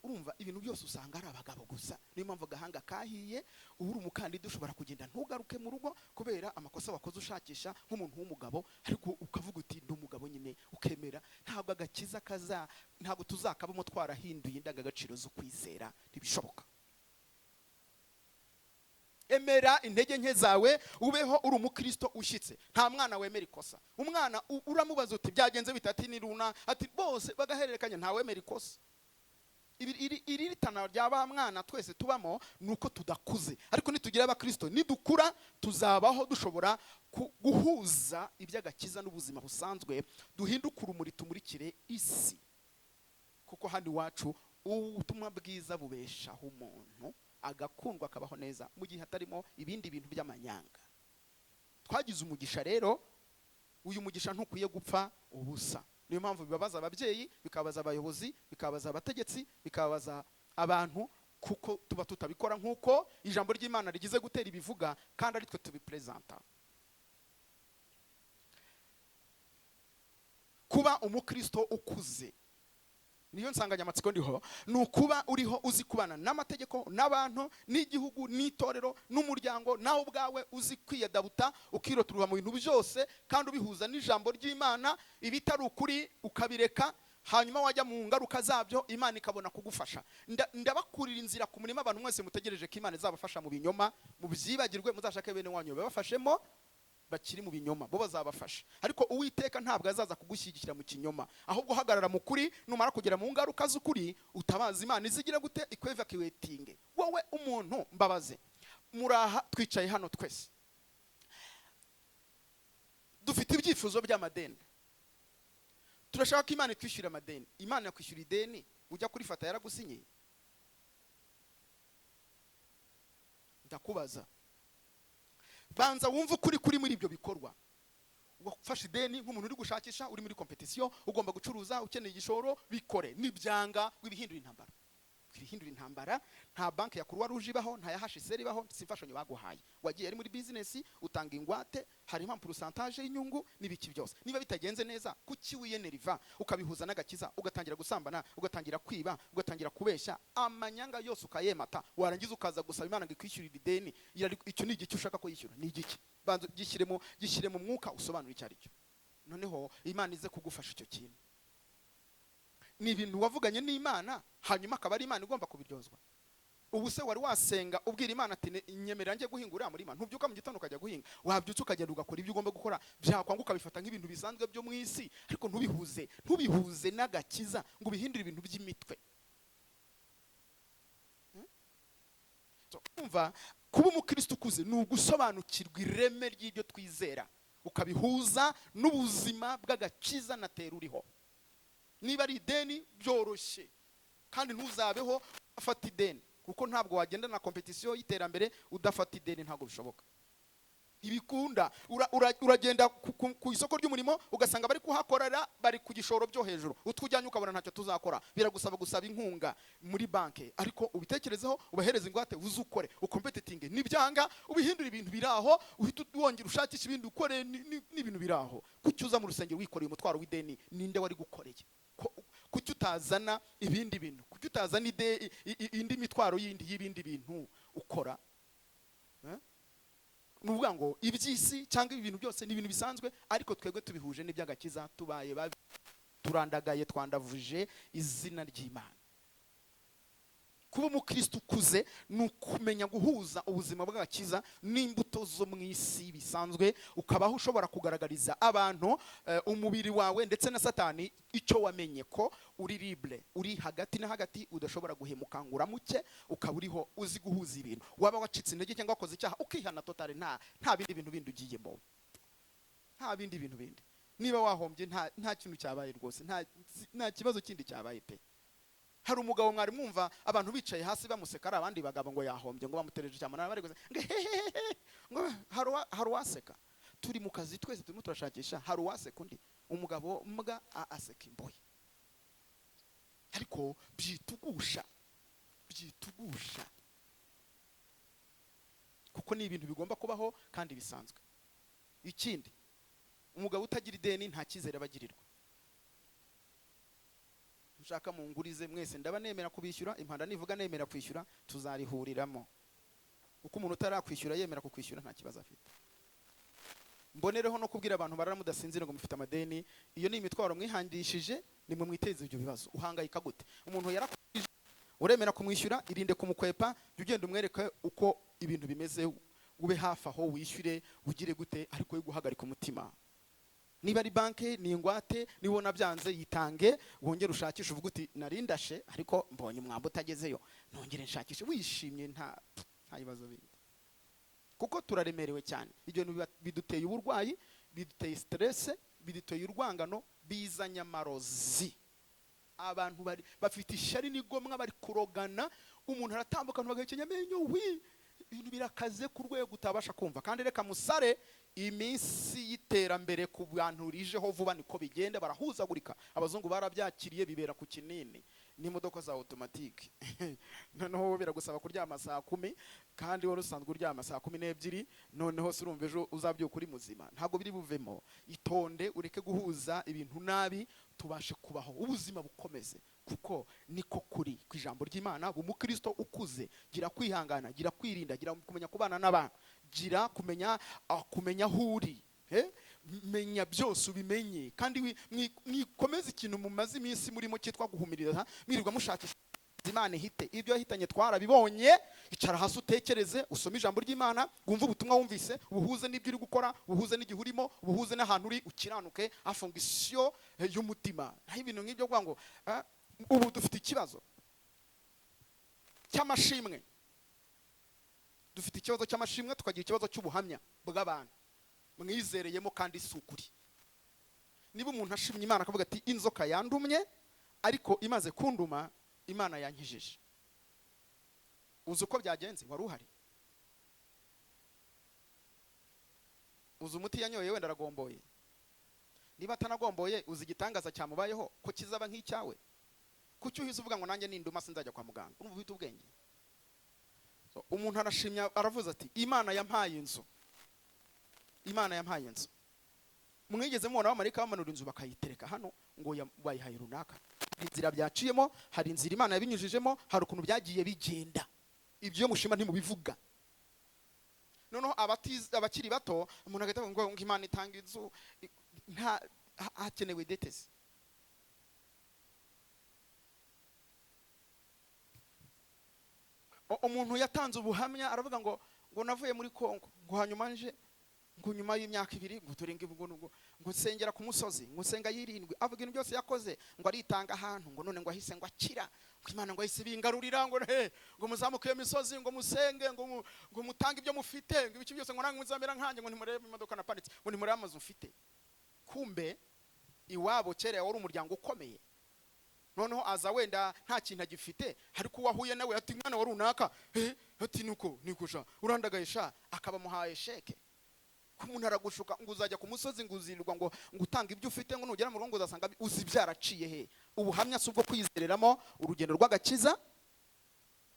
Urumva ibintu byose usanga ari abagabo gusa. Niyo mpamvu agahanga kahiye, uba uri umukandida, ushobora kugenda ntugaruke mu rugo kubera amakosa wakoze ushakisha nk'umuntu w'umugabo, ariko ukavuga uti ndi umugabo nyine, ukemera. Ntabwo agakiza kaza, ntabwo tuzakabamo twarahinduye indangagaciro zo kwizera, ntibishoboka. Emera intege nke zawe, ubeho uri umukristo ushyitse. Nta mwana wemera ikosa. Umwana uramubaza uti byagenze bite? Ati ni runa, ati bose bagahererekanya, nta wemera ikosa. Iri ritana rya ba mwana twese tubamo ni uko tudakuze, ariko nitugira abakristo, nidukura, tuzabaho dushobora guhuza iby'agakiza n'ubuzima busanzwe, duhinduke urumuri, tumurikire isi, kuko hano iwacu ubutumwa bwiza bubeshaho umuntu, agakundwa, akabaho neza mu gihe hatarimo ibindi bintu by'amanyanga. Twagize umugisha rero, uyu mugisha ntukwiye gupfa ubusa. Niyo mpamvu bibabaza ababyeyi, bikababaza abayobozi, bikababaza abategetsi, bikababaza abantu, kuko tuba tutabikora nk'uko ijambo ry'Imana rigize gutera ibivuga, kandi ari twe tubiperezanta. Kuba umukristo ukuze, niyo nsanganyamatsiko ndiho, ni ukuba uriho uzi kubana n'amategeko, n'abantu, n'igihugu, n'itorero, n'umuryango, nawe ubwawe uzi kwiyadabuta, ukiroturwa mu bintu byose, kandi ubihuza n'ijambo ry'Imana. Ibitari ukuri ukabireka, hanyuma wajya mu ngaruka zabyo, Imana ikabona kugufasha. Ndabakurira inzira ku murima. Abantu mwese mutegereje ko Imana izabafasha mu binyoma, mubyibagirwe. Muzashake bene wanyu babafashemo bakiri mu binyoma, bo bazabafasha, ariko Uwiteka ntabwo azaza kugushyigikira mu kinyoma. Ahubwo uhagarara mu kuri, numara kugera mu ngaruka z'ukuri, utabaza Imana izigira gute ikwevacuatinge wowe. Umuntu mbabaze, muraha twicaye hano twese dufite ibyifuzo by'amadeni, turashaka ko Imana itwishyura amadeni. Imana yakwishyura ideni ujya kurifata yaragusinyiye? Ndakubaza, banza wumve ukuri kuri muri ibyo bikorwa. Wafashe ideni nk'umuntu uri gushakisha, uri muri competition, ugomba gucuruza, ukeneye igishoro, bikore. Nibyanga wibihindura intambara. Twihindura intambara. Nta banki ya Croix Rouge ibaho, nta ya HCR ibaho, si imfashanyo baguhaye. Wagiye ari muri business, utanga ingwate, harimo pourcentage y'inyungu n'ibiki byose. Niba bitagenze neza, kuki wiyeneriva ukabihuza n'agakiza, ugatangira gusambana, ugatangira kwiba, ugatangira kubeshya, amanyanga yose ukayemata, warangiza ukaza gusaba Imana ngo ikwishyurire ideni? Icyo ni igiki ushaka ko yishyura? Ni igiki? Banza gishyire mu mwuka, usobanure icyo ari cyo, noneho Imana ize kugufasha. Icyo kintu ni ibintu wavuganye n'Imana, hanyuma akaba ari Imana igomba kubiryozwa. Ubu se wari wasenga ubwira Imana ati: "Nyemerera njye guhinga uriya murima"? Ntubyuka mu gitondo ukajya guhinga? Wabyutse ukagenda ugakora ibyo ugomba gukora, byakwanga ukabifata nk'ibintu bisanzwe byo mu isi, ariko ntubihuze n'agakiza ngo ubihindure ibintu by'imitwe. So, kumva kuba umukristo ukuze ni ugusobanukirwa ireme ry'ibyo twizera, ukabihuza n'ubuzima bw'agakiza na tera uriho. Niba ari ideni, byoroshye, kandi ntuzabeho udafata ideni, kuko ntabwo wagenda na compétition y'iterambere udafata ideni. Ntabwo bishoboka, ntibikunda. Uragenda ku isoko ry'umurimo, ugasanga bari kuhakorera bari ku gishoro byo hejuru, utwo ujyanye ukabona ntacyo tuzakora. Biragusaba gusaba inkunga muri banki, ariko ubitekerezeho, ubahereze ingwate, uzukore ucompetitinge. Nibyanga, ubihindure ibintu biri aho, uhite wongera ushakisha ibindi ukore n'ibintu biri aho. Kuki uza mu rusengero wikoreye umutwaro w'ideni? Ninde wari gukoreye? Kuki utazana ibindi bintu? Kuki utazana indi mitwaro yindi y'ibindi bintu ukora? Eh? Ni ukuvuga ngo iby'isi cyangwa ibintu byose ni ibintu bisanzwe, ariko twebwe tubihuje n'iby'agakiza, tubaye babi, turandagaye, twandavuje izina ry'Imana. Kuba umukristo ukuze ni ukumenya guhuza ubuzima bw'agakiza n'imbuto zo mu isi bisanzwe, ukabaho ushobora kugaragariza abantu, umubiri wawe ndetse na Satani, icyo wamenye, ko uri libre, uri hagati na hagati, udashobora guhemuka ngo uramuke, ukaba uriho uzi guhuza ibintu. Waba wacitse intege cyangwa wakoze icyaha, ukihana totale, nta bindi bintu bindi ugiyemo, nta bindi bintu bindi. Niba wahombye, nta kintu cyabaye rwose, nta kibazo kindi cyabaye pe. Hari umugabo mwari mwumva abantu bicaye hasi bamuseka, ari abandi bagabo, ngo yahombye, ngo bamutereje cyamunara, bari gusa ngo hehehehe, ngo hari uwaseka? Turi mu kazi twese, turimo turashakisha, hari uwaseka undi? Umugabo mbwa aseka imbohe. Ariko byitugusha, byitugusha, kuko ni ibintu bigomba kubaho kandi bisanzwe. Ikindi, umugabo utagira ideni nta cyizere aba agirirwa. Nshaka mungurize mwese, ndaba nemera kubishyura. Impanda nivuga nemera kwishyura, tuzarihuriramo, kuko umuntu utarakwishyura yemera kukwishyura nta kibazo afite. Mbonereho no kubwira abantu barara mudasinzira ngo mufite amadeni, iyo ni imitwaro mwihangishije, nimwe mwiteza ibyo bibazo. Uhangayika gute? Umuntu yarakwishyura, uremera kumwishyura, irinde kumukwepa, jya ugenda umwereke uko ibintu bimeze, ube hafi aho, wishyure, ugire gute, ariko we guhagarika umutima. Niba ari banki, ni ingwate. Nibona byanze, yitange, wongere ushakishe, uvuge uti: "Narindashe, ariko mbonye umwambi utagezeyo, nongere nshakishe." Wishimye, nta bibazo bindi, kuko turaremerewe cyane. Ibyo bintu biduteye uburwayi, biduteye stress, biduteye urwangano, bizanye amarozi. Abantu bari bafite ishyari n'igomwa, bari kurogana. Umuntu aratambuka, abantu bagahekenya amenyo. Wi ibintu birakaze ku rwego utabasha kumva. Kandi reka musare, iminsi y'iterambere ku bantu rijeho vuba niko bigenda, barahuzagurika. Abazungu barabyakiriye, bibera ku kinini n'imodoka za automatique. Noneho wowe biragusaba kuryama saa 10, kandi wari usanzwe uryama saa 12. Noneho se urumva ejo uzabyuka uri muzima? Ntabwo biri buvemo. Itonde, ureke guhuza ibintu nabi, tubashe kubaho, ubuzima bukomeze, kuko niko kuri ku ijambo ry'Imana. Umukristo ukuze, gira kwihangana, gira kwirinda, gira kumenya kubana n'abantu, gira kumenya aho uri. Eh? Menya byose, ubimenye, kandi mwikomeze ikintu mumaze iminsi murimo cyitwa guhumiriza, mwirirwa mushakisha Imana ihite. Ibyo yahitanye twarabibonye. Icara hasi, utekereze, usome ijambo ry'Imana, wumve ubutumwa wumvise, ubuhuze n'ibyo uri gukora, ubuhuze n'igihe urimo, ubuhuze n'ahantu uri, ukiranuke afunga isiyo y'umutima. Naho ibintu nk'ibyo kuvuga ngo ubu dufite ikibazo cy'amashimwe, dufite ikibazo cy'amashimwe, tukagira ikibazo cy'ubuhamya bw'abantu mwizereyemo, kandi si ukuri. Niba umuntu ashimye Imana akavuga ati: "Inzoka yandumye, ariko imaze kunduma Imana yankijije," uzi uko byagenze? Wari uhari? Uzi umuti yanyoye? Wenda aragomboye. Niba atanagomboye, uzi igitangaza cyamubayeho ko kizaba nk'icyawe? Kuki uhise uvuga ngo nanjye ninduma sinzajya kwa muganga? Urumva ufite ubwenge? So, umuntu arashimya, aravuze ati: "Imana yampaye inzu, Imana yampaye inzu." Mwigeze mubona abamarayika bamanura inzu bakayitereka hano ngo bayihaye runaka? Hari inzira byaciyemo, hari inzira Imana yabinyujijemo, hari ukuntu byagiye bigenda. Ibyo iyo mushima ntimubivuga. Noneho abakiri bato, umuntu agahita avuga ngo Imana itanga inzu. Nta hakenewe detezi. Umuntu yatanze ubuhamya, aravuga ngo navuye muri Kongo, ngo hanyuma nje, ngo nyuma y'imyaka 2, ngo dore ngo ngo ngo nsengera ku musozi, ngo nsenga yirindwi. Avuga ibintu byose yakoze, ngo aritanga ahantu, ngo none ngo ahise ngo akira, ngo Imana ngo ahise bingarurira, ngo he, ngo muzamuke iyo misozi, ngo musenge, ngo mutange ibyo mufite, ngo ibiki byose, ngo nange muzamera nkanjye, ngo ntimurebe imodoka naparitse, ngo ntimurebe amazu mfite. Kumbe iwabo kera wari umuryango ukomeye. Noneho aza wenda nta kintu agifite, ariko uwahuye nawe ati: "Mwana wa runaka," ati: "Niko niko sha, urandagaye sha," akaba amuhaye sheke. Ko umuntu aragushuka ngo uzajya ku musozi, ngo uzirirwa ngo utanga ibyo ufite, ngo nugera mu rugo ngo uzasanga uzi byaraciye he. Ubuhamya si ubwo kwizereramo urugendo rw'agakiza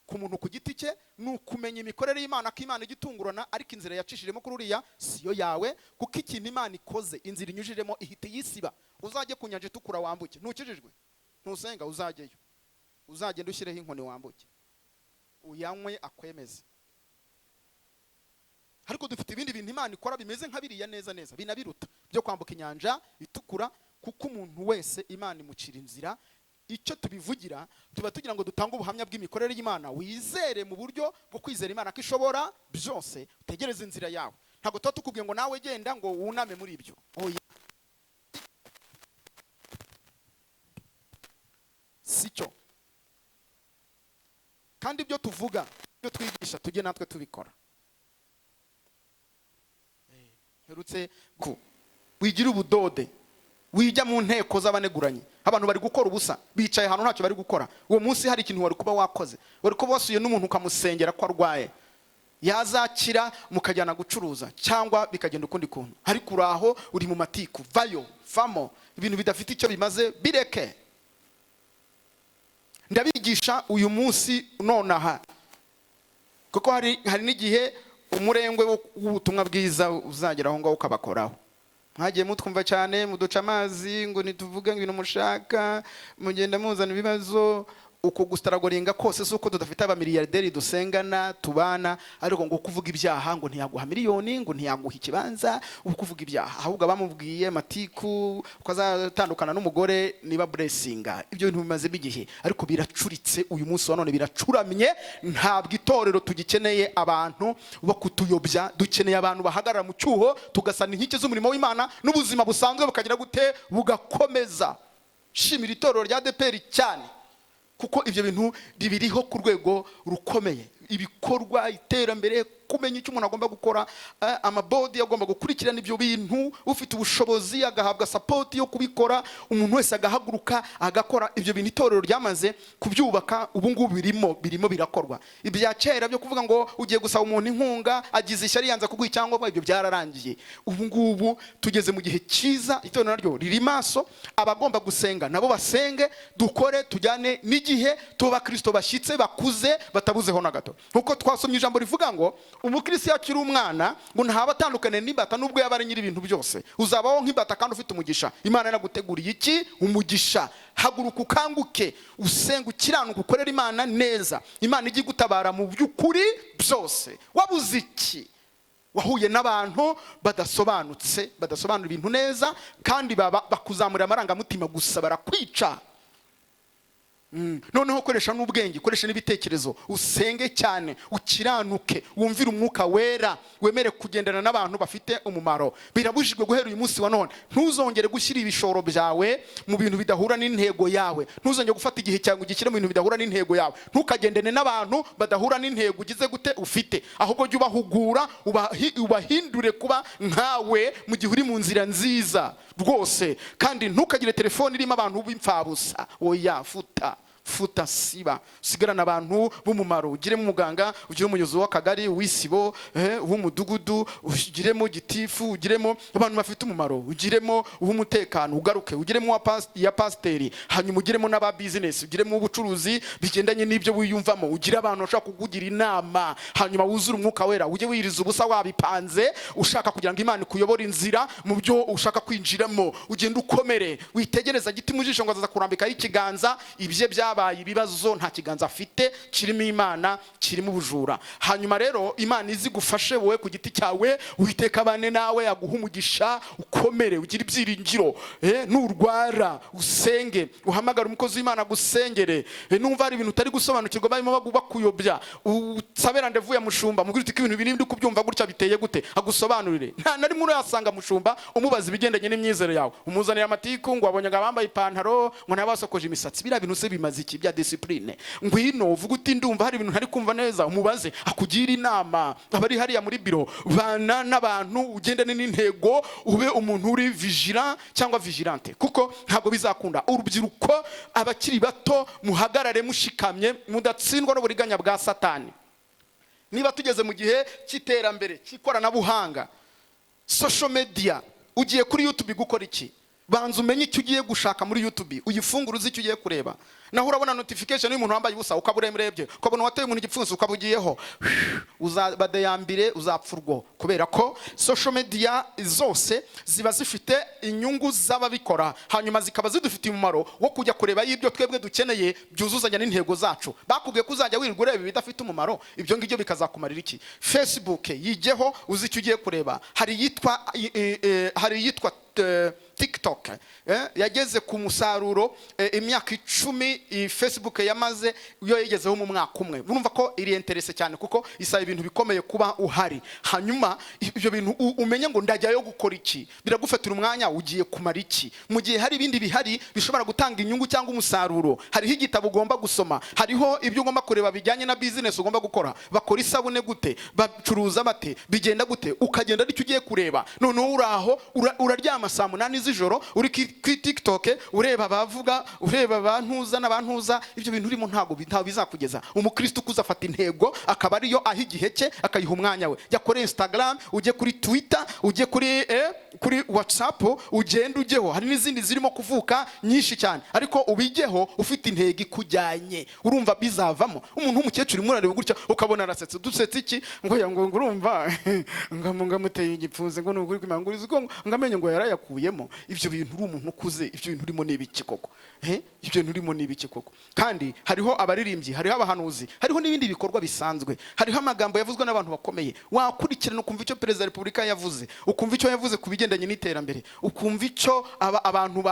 ku muntu ku giti cye, ni ukumenya imikorere y'Imana, ko Imana igitungurana, ariko inzira yacishijemo kuri uriya siyo yawe, kuko ikintu Imana ikoze, inzira inyujijemo ihita iyisiba. Uzajye ku nyanja itukura wambuke, ntukijijwe, ntusenga, uzajyeyo, uzagenda ushyireho inkoni wambuke, uyanywe akwemeze. Ariko dufite ibindi bintu Imana ikora bimeze nka biriya neza neza, binabiruta byo kwambuka inyanja itukura, kuko umuntu wese Imana imucira inzira. Icyo tubivugira, tuba tugira ngo dutange ubuhamya bw'imikorere y'Imana, wizere mu buryo bwo kwizera Imana ko ishobora byose, utegereze inzira yawe. Ntabwo tuba tukubwiye ngo nawe genda ngo wuname muri ibyo, oya, sicyo. Kandi ibyo tuvuga, ibyo twigisha, tujye natwe tubikora. Herutse ku wigira ubudode, wijya mu nteko z'abaneguranye. Abantu bari gukora ubusa, bicaye ahantu ntacyo bari gukora. Uwo munsi hari ikintu wari kuba wakoze, wari kuba wasuye n'umuntu ukamusengera ko arwaye, yazakira mukajyana gucuruza, cyangwa bikagenda ukundi kuntu. Ariko uraho uri mu matiku, vayo, vamo, ibintu bidafite icyo bimaze bireke. Ndabigisha uyu munsi nonaha, kuko hari n'igihe umurengwe w'ubutumwa bwiza uzagera aho ngaho ukabakoraho. Mwagiye mutwumva cyane, muduca amazi, ngo ntituvuge ngo ibintu mushaka, mugenda muzana ibibazo. Uko gusitaragoringa kose si uko tudafite abamiliyarderi dusengana tubana, ariko ngo kuvuga ibyaha, ngo ntiyaguha miliyoni, ngo ntiyaguha ikibanza, uko kuvuga ibyaha. Ahubwo abamubwiye matiku ko azatandukana n'umugore niba buresinga, ibyo bintu bimazemo igihe, ariko biracuritse uyu munsi wa none, biracuramye. Ntabwo itorero tugikeneye abantu bo kutuyobya, dukeneye abantu bahagarara mu cyuho, tugasana inkike z'umurimo w'Imana, n'ubuzima busanzwe bukagira gute, bugakomeza. Shimira itorero rya ADEPR cyane, kuko ibyo bintu bibiriho ku rwego rukomeye. Ibikorwa, iterambere, kumenya icyo umuntu agomba gukora, amabodi agomba gukurikirana ibyo bintu, ufite ubushobozi agahabwa support yo kubikora, umuntu wese agahaguruka agakora ibyo bintu. Itorero ryamaze kubyubaka, ubu ngubu birimo birakorwa. Ibya kera byo kuvuga ngo ugiye gusaba umuntu inkunga agize ishyari yanze kuguha icyangombwa, ibyo byararangiye. Ubu ngubu tugeze mu gihe cyiza, itorero naryo riri maso, abagomba gusenga nabo basenge, dukore tujyane n'igihe, tuba abakristo bashyitse bakuze batabuzeho na gato. Nkuko twasomye ijambo rivuga ngo umukristo yakiri umwana ngo ntaba atandukane n'imbata nubwo yaba ari nyiri ibintu byose. Uzabaho nk'imbata kandi ufite umugisha. Imana yaraguteguriye iki? Umugisha. Haguruka ukanguke, usenge, ukiranuke, ukorere Imana neza. Imana ijye igutabara mu by'ukuri byose. Wabuze iki? Wahuye n'abantu badasobanutse, badasobanura ibintu neza, kandi baba bakuzamurira amarangamutima gusa, barakwica. Noneho koresha n'ubwenge, koresha n'ibitekerezo, usenge cyane, ukiranuke, wumvire umwuka wera, wemere kugendana n'abantu bafite umumaro. Birabujijwe guhera uyu munsi wa none, ntuzongere gushyira ibishoro byawe mu bintu bidahura n'intego yawe, ntuzongere gufata igihe cyawe ngo ugishyire mu bintu bidahura n'intego yawe, ntukagendane n'abantu badahura n'intego ugize gute ufite, ahubwo jya ubahugura, ubahindure kuba nkawe mu gihe uri mu nzira nziza rwose. Kandi ntukagire telefone irimo abantu b'imfabusa, oya, futa Futa, siba, usigarane abantu b'umumaro. Ugiremo umuganga, ugire umuyobozi w'akagari, uw'isibo, uw'umudugudu, ugiremo gitifu, ugiremo abantu bafite umumaro, ugiremo uw'umutekano, ugaruke ugiremo ya pasiteri, hanyuma ugiremo n'aba business, ugiremo ubucuruzi bigendanye n'ibyo wiyumvamo, ugire abantu bashobora kukugira inama, hanyuma wuzure Umwuka Wera. Ujye wiriza ubusa wabipanze, ushaka kugira ngo Imana ikuyobore inzira mu byo ushaka kwinjiramo. Ugende ukomere, witegereza giti mu jisho ngo azaza kurambikaho ikiganza. Ibye byabaye ibibazo, nta kiganza afite kirimo Imana, kirimo ubujura. Hanyuma rero Imana izi gufashe wowe ku giti cyawe. Uwiteka abane nawe, aguha umugisha, ukomere, ugire ibyiringiro. Nurwara usenge, uhamagare umukozi w'Imana agusengere. Numva hari ibintu utari gusobanukirwa, barimo bakuyobya, usabe rendez-vous ya mushumba, mubwire uti ko ibintu biri ndi kubyumva gutya, biteye gute? Agusobanurire. Nta na rimwe urasanga mushumba umubaza ibigendanye n'imyizere yawe, umuzanira amatiku ngo wabonye ngo abambaye ipantaro ngo n'abasokoje imisatsi. Biriya bintu se bimaze iki bya discipline? Ngwino uvuge uti ndumva hari ibintu ntari kumva neza, umubaze akugire inama. Abari hariya muri biro, bana n'abantu, ugendane n'intego, ube umuntu uri vigilant cyangwa vigilante, kuko ntabwo bizakunda. Urubyiruko, abakiri bato, muhagarare mushikamye, mudatsindwa n'uburiganya bwa Satani. Niba tugeze mu gihe cy'iterambere, cy'ikoranabuhanga, social media, ugiye kuri YouTube gukora iki? Banza umenye icyo ugiye gushaka muri YouTube, uyifungure uzi icyo ugiye kureba. Naho urabona notification y'umuntu wambaye ubusa, ukaba uremurebye, ukabona uwateye umuntu igipfunsi, ukaba ugiyeho, uzabadeyambire, uzapfa urwo, kubera ko social media zose ziba zifite inyungu z'ababikora, hanyuma zikaba zidufitiye umumaro wo kujya kureba y'ibyo twebwe dukeneye byuzuzanya n'intego zacu. Bakubwiye ko uzajya wirirwa ureba ibidafite umumaro, ibyo ngibyo bikazakumarira iki? Facebook yigeho uzi icyo ugiye kureba. Hari iyitwa TikTok, yageze ku musaruro imyaka 10 iyi Facebook yamaze, yo yagezeho mu mwaka umwe. Urumva ko iri intéressé cyane, kuko isaba ibintu bikomeye kuba uhari. Hanyuma ibyo bintu umenye ngo ndajyayo gukora iki, biragufatira umwanya ugiye kumara iki, mu gihe hari ibindi bihari bishobora gutanga inyungu cyangwa umusaruro. Hariho igitabo ugomba gusoma, hariho ibyo ugomba kureba bijyanye na business ugomba gukora. Bakora isabune gute? Bacuruza bate? Bigenda gute? Ukagenda aricyo ugiye kureba. Noneho uri aho uraryama saa 8 z'ijoro, uri kuri TikTok, ureba abavuga, ureba abantuza n'abantuza. Ibyo bintu urimo ntabwo bizakugeza. Umukristo ukuze afata intego, akaba ariyo aha igihe cye, akayiha umwanya we. Jya kuri Instagram, ujye kuri Twitter, ujye kuri WhatsApp, ugende ujyeho. Hari n'izindi zirimo kuvuka nyinshi cyane, ariko ubijyeho ufite intego ikujyanye. Urumva bizavamo? Umuntu w'umukecuru urimo urareba gutya, ukabona arasetse. Dusetse iki? Ngo ya ngo urumva ngo ngamuteye igipfunsi, ngo ni ukuri kw'Imana, ngo uzi ko ngo amenyo ngo yarayakuyemo. Ibyo bintu uri umuntu ukuze, ibyo bintu urimo ni ibiki koko? Ibyo bintu urimo ni ibiki koko? Kandi hariho abaririmbyi, hariho abahanuzi, hariho n'ibindi bikorwa bisanzwe, hariho amagambo yavuzwe n'abantu bakomeye wakurikirana, ukumva icyo perezida wa repubulika yavuze, ukumva icyo yavuze ku bigendanye n'iterambere, ukumva icyo abantu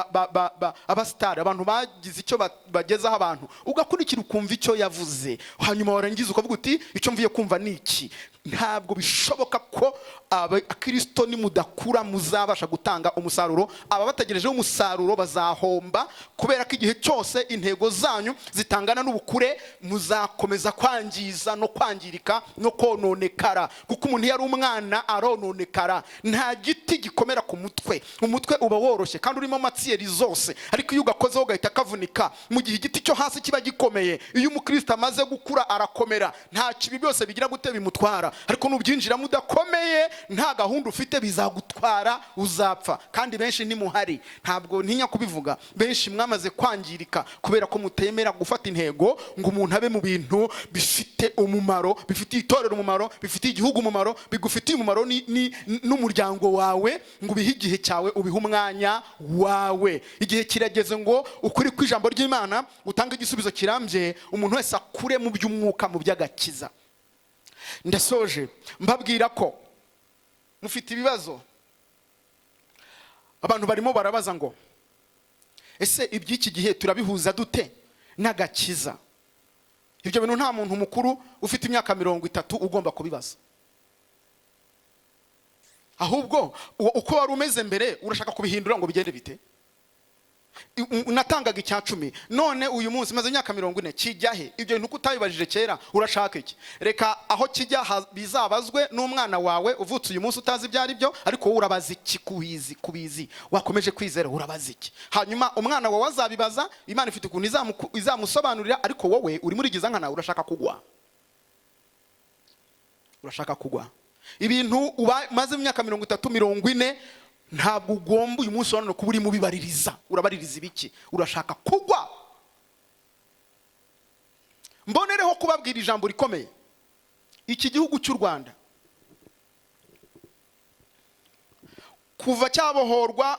abasitari, abantu bagize icyo bagezaho abantu, ugakurikira ukumva icyo yavuze. Hanyuma warangiza ukavuga uti icyo mvuye kumva ni iki? Ntabwo bishoboka ko abakristo nimudakura muzabasha gutanga umusaruro. Aba bategerejeho umusaruro bazahomba, kubera ko igihe cyose intego zanyu zitangana n'ubukure, muzakomeza kwangiza no kwangirika no kononekara, kuko umuntu iyo ari umwana arononekara. Nta giti gikomera ku mutwe. Umutwe uba woroshye kandi urimo matière zose, ariko iyo ugakozeho ugahita kavunika, mu gihe igiti cyo hasi kiba gikomeye. Iyo umukristo amaze gukura arakomera, nta kibi byose bigira gute bimutwara. Ariko nubyinjiramo udakomeye, nta gahunda ufite, bizagutwara, uzapfa. Kandi benshi ntimuhari, ntabwo ntinya kubivuga, benshi mwamaze kwangirika kubera ko mutemera gufata intego ngo umuntu abe mu bintu bifite umumaro, bifitiye itorero umumaro, bifitiye igihugu umumaro, bigufitiye umumaro n'umuryango wawe, ngo ubihe igihe cyawe, ubihe umwanya wawe. Igihe kirageze ngo ukuri kw'ijambo ry'Imana utange igisubizo kirambye, umuntu wese akure mu by'umwuka, mu by'agakiza. Ndasoje mbabwira ko mufite ibibazo. Abantu barimo barabaza ngo ese iby'iki gihe turabihuza dute n'agakiza? Ibyo bintu nta muntu mukuru ufite imyaka 30 ugomba kubibaza. Ahubwo uko wari umeze mbere, urashaka kubihindura ngo bigende bite? Natangaga icya 10, none uyu munsi maze imyaka 40, kijya he? Ibyo bintu uko utabibajije kera, urashaka iki? Reka aho kijya bizabazwe n'umwana wawe uvutse uyu munsi utazi ibyo ari byo. Ariko wowe urabaza iki? Kubizi, kubizi wakomeje kwizera, urabaza iki? Hanyuma umwana wawe azabibaza, Imana ifite ukuntu izamusobanurira. Ariko wowe urimo urigiza nkana, urashaka kugwa, urashaka kugwa. Ibintu umaze imyaka 30, 40, ntabwo ugomba uyu munsi wa none kuba urimo ubibaririza. Urabaririza ibiki? Urashaka kugwa. Mbonereho kubabwira ijambo rikomeye. Iki gihugu cy'u Rwanda, kuva cyabohorwa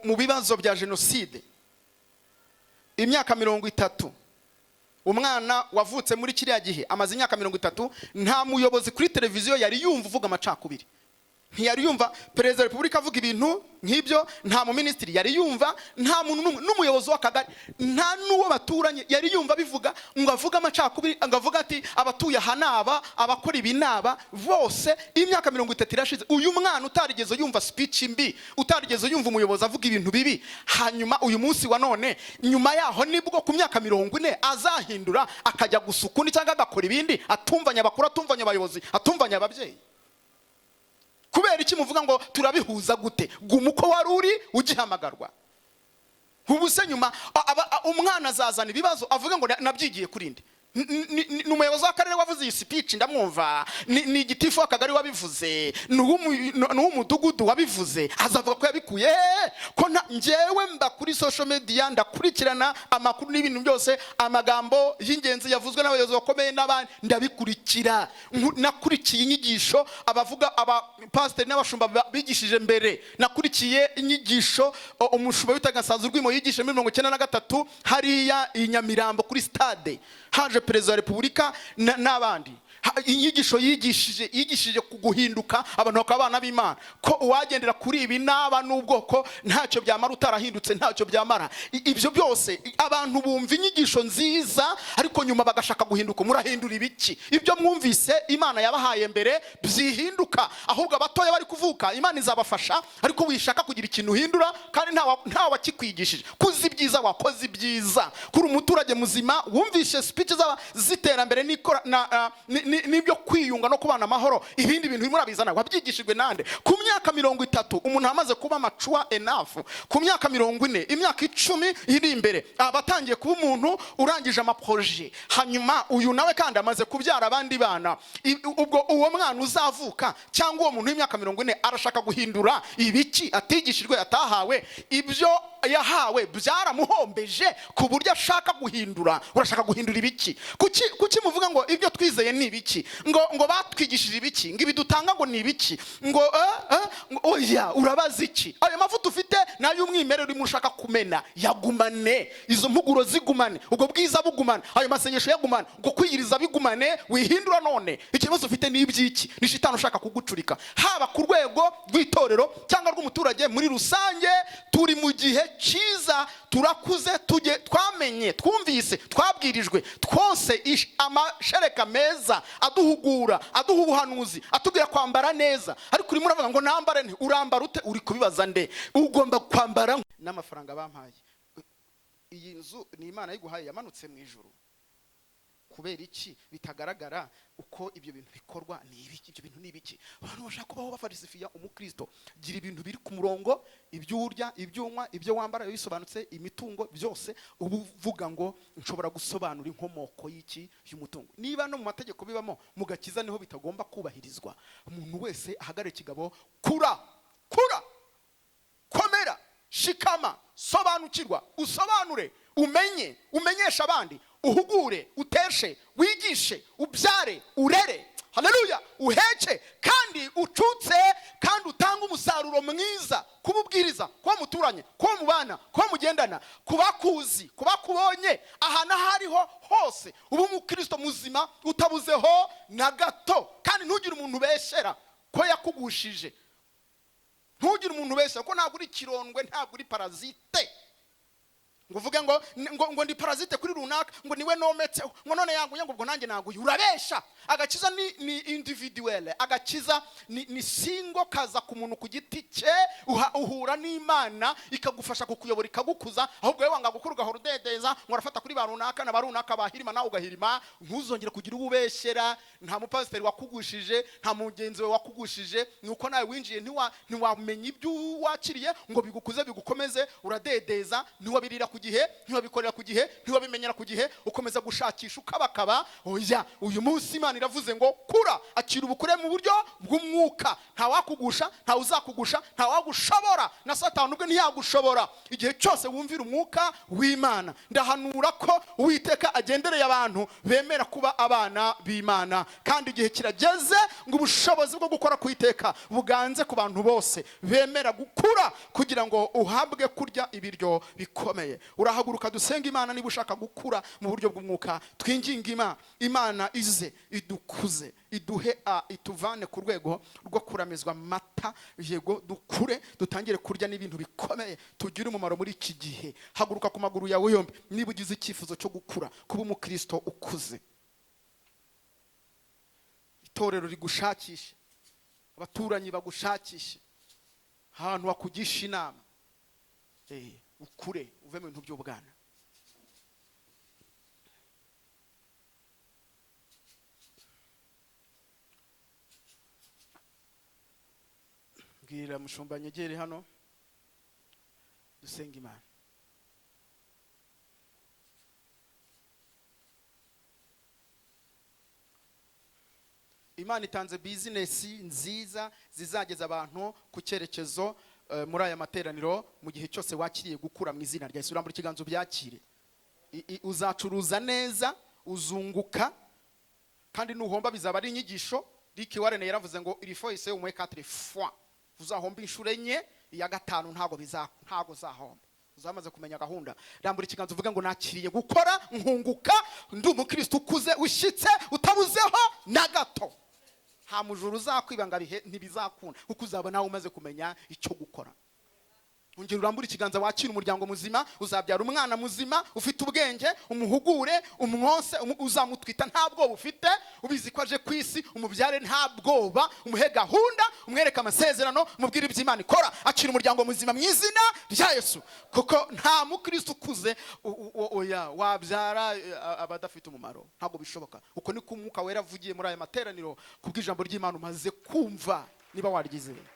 mu bibazo bya jenoside, imyaka 30, umwana wavutse muri kiriya gihe amaze imyaka 30, nta muyobozi kuri televiziyo yari yumva uvuga amacakubiri. Ntiyari yumva perezida wa repubulika avuga ibintu nk'ibyo, nta muminisitiri yari yumva, nta muntu n'umwe, n'umuyobozi w'akagari, nta n'uwo baturanye yari yumva bivuga ngo avuge amacakubiri, ngo avuge ati abatuye aha n'aba, abakora ibi n'aba bose. Imyaka 30 irashize, uyu mwana utarigeze yumva speech mbi, utarigeze yumva umuyobozi avuga ibintu bibi, hanyuma uyu munsi wa none, nyuma yaho nibwo ku myaka 40 azahindura akajya gusa ukundi cyangwa agakora ibindi, atumvanya abakuru, atumvanya abayobozi, atumvanya ababyeyi. Kubera iki muvuga ngo turabihuza gute? Guma uko wari uri ugihamagarwa. Ubu se nyuma umwana azazana ibibazo avuga ngo nabyigiye kuri nde? Ni umuyobozi w'akarere wavuze iyi speech, ndamwumva, ni igitifu w'akagari wabivuze, ni uw'umudugudu wabivuze, azavuga ko yabikuye hehe? Ko njyewe mba kuri social media, ndakurikirana amakuru n'ibintu byose, amagambo y'ingenzi yavuzwe n'abayobozi bakomeye n'abandi ndabikurikira. Nakurikiye inyigisho abavuga, abapasiteri n'abashumba bigishije mbere. Nakurikiye inyigisho umushumba witaga Nsanzurwimo yigishije muri 93 hariya i Nyamirambo kuri stade, haje perezida wa repubulika n'abandi. Inyigisho yigishije ku guhinduka abantu bakaba abana b'Imana, ko uwagendera kuri ibi n'aba n'ubwoko ntacyo byamara, utarahindutse ntacyo byamara. Ibyo byose abantu bumva inyigisho nziza, ariko nyuma bagashaka guhinduka. Murahindura ibiki? Ibyo mwumvise Imana yabahaye mbere byihinduka. Ahubwo abatoya bari kuvuka, Imana izabafasha, ariko wishaka kugira ikintu uhindura kandi nta wakikwigishije. Kuzi ibyiza, wakoze ibyiza kuri umuturage muzima, wumvishe speech z'iterambere n'ibyo kwiyunga no kubana amahoro. Ibindi bintu urimo urabizana wabyigishijwe nande? Ku myaka 30 umuntu amaze kuba mature enough. Ku myaka 40, imyaka 10 iri imbere, aba atangiye kuba umuntu urangije amaproje. Hanyuma uyu nawe kandi amaze kubyara abandi bana. Ubwo uwo mwana uzavuka cyangwa uwo muntu w'imyaka 40 arashaka guhindura ibiki atigishijwe, atahawe? Ibyo yahawe byaramuhombeje ku buryo ashaka guhindura. Urashaka guhindura ibiki? Kuki muvuga ngo ibyo twizeye ni ibiki, ngo batwigishije ibiki, ngo ibi dutanga ngo ni ibiki, ngo oya, urabaza iki? Ayo mavuta ufite ni ay'umwimerere urimo ushaka kumena, yagumane. Izo mpuguro zigumane, ubwo bwiza bugumane, ayo masengesho yagumane, ubwo kwiyiriza bigumane, wihindura none. Ikibazo ufite ni iby'iki? Ni shitani ushaka kugucurika, haba ku rwego rw'itorero cyangwa rw'umuturage muri rusange. Turi mu gihe cyiza, turakuze, tujye twamenye, twumvise, twabwirijwe twose amashereka meza aduhugura, aduha ubuhanuzi, atubwira kwambara neza. Ariko urimo uravuga ngo nambare nte? Urambara ute? Uri kubibaza nde? Ugomba kwambara n'amafaranga bampaye. Iyi nzu ni Imana yiguhaye, yamanutse mu ijuru. Kubera iki bitagaragara uko ibyo bintu bikorwa? Ni ibiki ibyo bintu? Ni ibiki abantu bashaka kubaho bafarisifiya? Umukristo, gira ibintu biri ku murongo: ibyo urya, ibyo unywa, ibyo wambara bisobanutse, imitungo byose. Ubu uvuga ngo nshobora gusobanura inkomoko y'iki, y'umutungo. Niba no mu mategeko bibamo, mu gakiza niho bitagomba kubahirizwa? Umuntu wese ahagarare ikigabo. Kura, kura, komera, shikama, sobanukirwa, usobanure, umenye, umenyeshe abandi, uhugure, uteshe, wigishe, ubyare, urere, haleluya, uheke kandi ucutse kandi utange umusaruro mwiza. Kuba ubwiriza, kuba muturanye, kuba mubana, kuba mugendana, kuba kuzi, kuba kubonye ahantu aho ariho hose, uba umukristo muzima utabuzeho na gato. Kandi ntugire umuntu ubeshyera ko yakugushije, ntugire umuntu ubeshyera ko ntabwo uri ikirondwe, ntabwo uri parasite. Ngo uvuge ngo ndi parasite kuri runaka, ngo niwe nometseho, ngo none yanguye, ngo ubwo nanjye naguye, urabesha. Agakiza ni individuel. Agakiza ni single, kaza ku muntu ku giti cye. Uhura n'Imana ikagufasha kukuyobora, ikagukuza. Ahubwo wowe wanga gukura, ugahora udedeza ngo urafata kuri ba runaka na ba runaka, bahirima nawe ugahirima. Ntuzongere kugira uwo ubeshyera. Nta mupasiteri wakugushije, nta mugenzi wawe wakugushije, ni uko nawe winjiye ntiwamenya ibyo wakiriye ngo bigukuze, bigukomeze. Uradedeza, ntiwabirira ku gihe, ntiwabikorera ku gihe, ntiwabimenyera ku gihe, ukomeza gushakisha ukabakaba. Oya, uyu munsi Imana iravuze ngo kura, akira ubukure mu buryo bw'umwuka. Nta wakugusha, nta uzakugusha, nta wagushobora, na Satani ubwe ntiyagushobora igihe cyose wumvira umwuka w'Imana. Ndahanura ko Uwiteka agendereye abantu bemera kuba abana b'Imana, kandi igihe kirageze ngo ubushobozi bwo gukora ku Iteka buganze ku bantu bose bemera gukura, kugira ngo uhabwe kurya ibiryo bikomeye. Urahaguruka dusenga Imana niba ushaka gukura mu buryo bw'umwuka. Twinginga Imana, Imana ize idukuze, iduhe ituvane ku rwego rwo kuramizwa amata, yego dukure, dutangire kurya n'ibintu bikomeye, tugire umumaro muri iki gihe. Haguruka ku maguru yawe yombi niba ugize icyifuzo cyo gukura, kuba umukristo ukuze. Itorero rigushakishe, abaturanyi bagushakishe, ahantu bakugisha inama, ukure uve mu bintu by'ubwana. Mbwira mushumba nyegere hano dusenga Imana. Imana itanze bizinesi nziza zizageza abantu ku cyerekezo muri aya materaniro. Mu gihe cyose wakiriye gukura mu izina rya Yesu, urambura ikiganza ubyakire. Uzacuruza neza, uzunguka, kandi nuhomba bizaba ari inyigisho. Rick Warren yaravuze ngo il faut essayer au moins 4 fois. Uzahomba inshuro enye, iya gatanu ntago uzahomba, uzamaze kumenya gahunda. Rambura ikiganza uvuge ngo nakiriye gukora nkunguka, ndi umukristo ukuze ushyitse utabuzeho na gato. Nta mujura uzakwiba ngo abihe, ntibizakunda, kuko uzaba nawe umaze kumenya icyo gukora. Ongera urambure ikiganza wakira umuryango muzima, uzabyara umwana muzima ufite ubwenge, umuhugure, umwonse, uzamutwita nta bwoba ufite, ubizi ko aje ku isi, umubyare nta bwoba, umuhe gahunda, umwereke amasezerano, umubwire ibyo Imana ikora. Akira umuryango muzima mu izina rya Yesu, kuko nta mukristo ukuze oya wabyara abadafite umumaro, ntabwo bishoboka. Uko niko Umwuka Wera avugiye muri aya materaniro kubw'ijambo ry'Imana umaze kumva, niba waryizeye.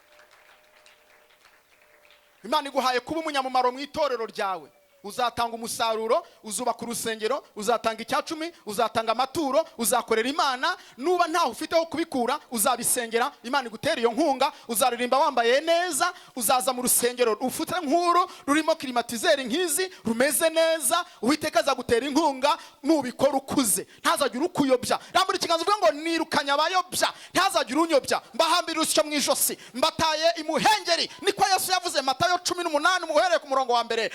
Imana iguhaye kuba umunyamumaro mu itorero ryawe. Uzatanga umusaruro, uzubaka urusengero, uzatanga icyacumi, uzatanga amaturo, uzakorera Imana. Nuba ntaho ufite ho kubikura, uzabisengera, Imana igutere iyo nkunga. Uzaririmba wambaye neza, uzaza mu rusengero ufite nkuru rurimo climatiseur nkizi, rumeze neza. Uwiteka azagutera inkunga nubikora ukuze, ntazagire ukuyobya. Rambura ikiganza uvuge ngo nirukanye abayobya, ntazagire unyobya, mbahambira urusyo mu ijosi, mbataye imuhengeri. Niko Yesu yavuze Matayo 18 uhereye ku murongo wa mbere.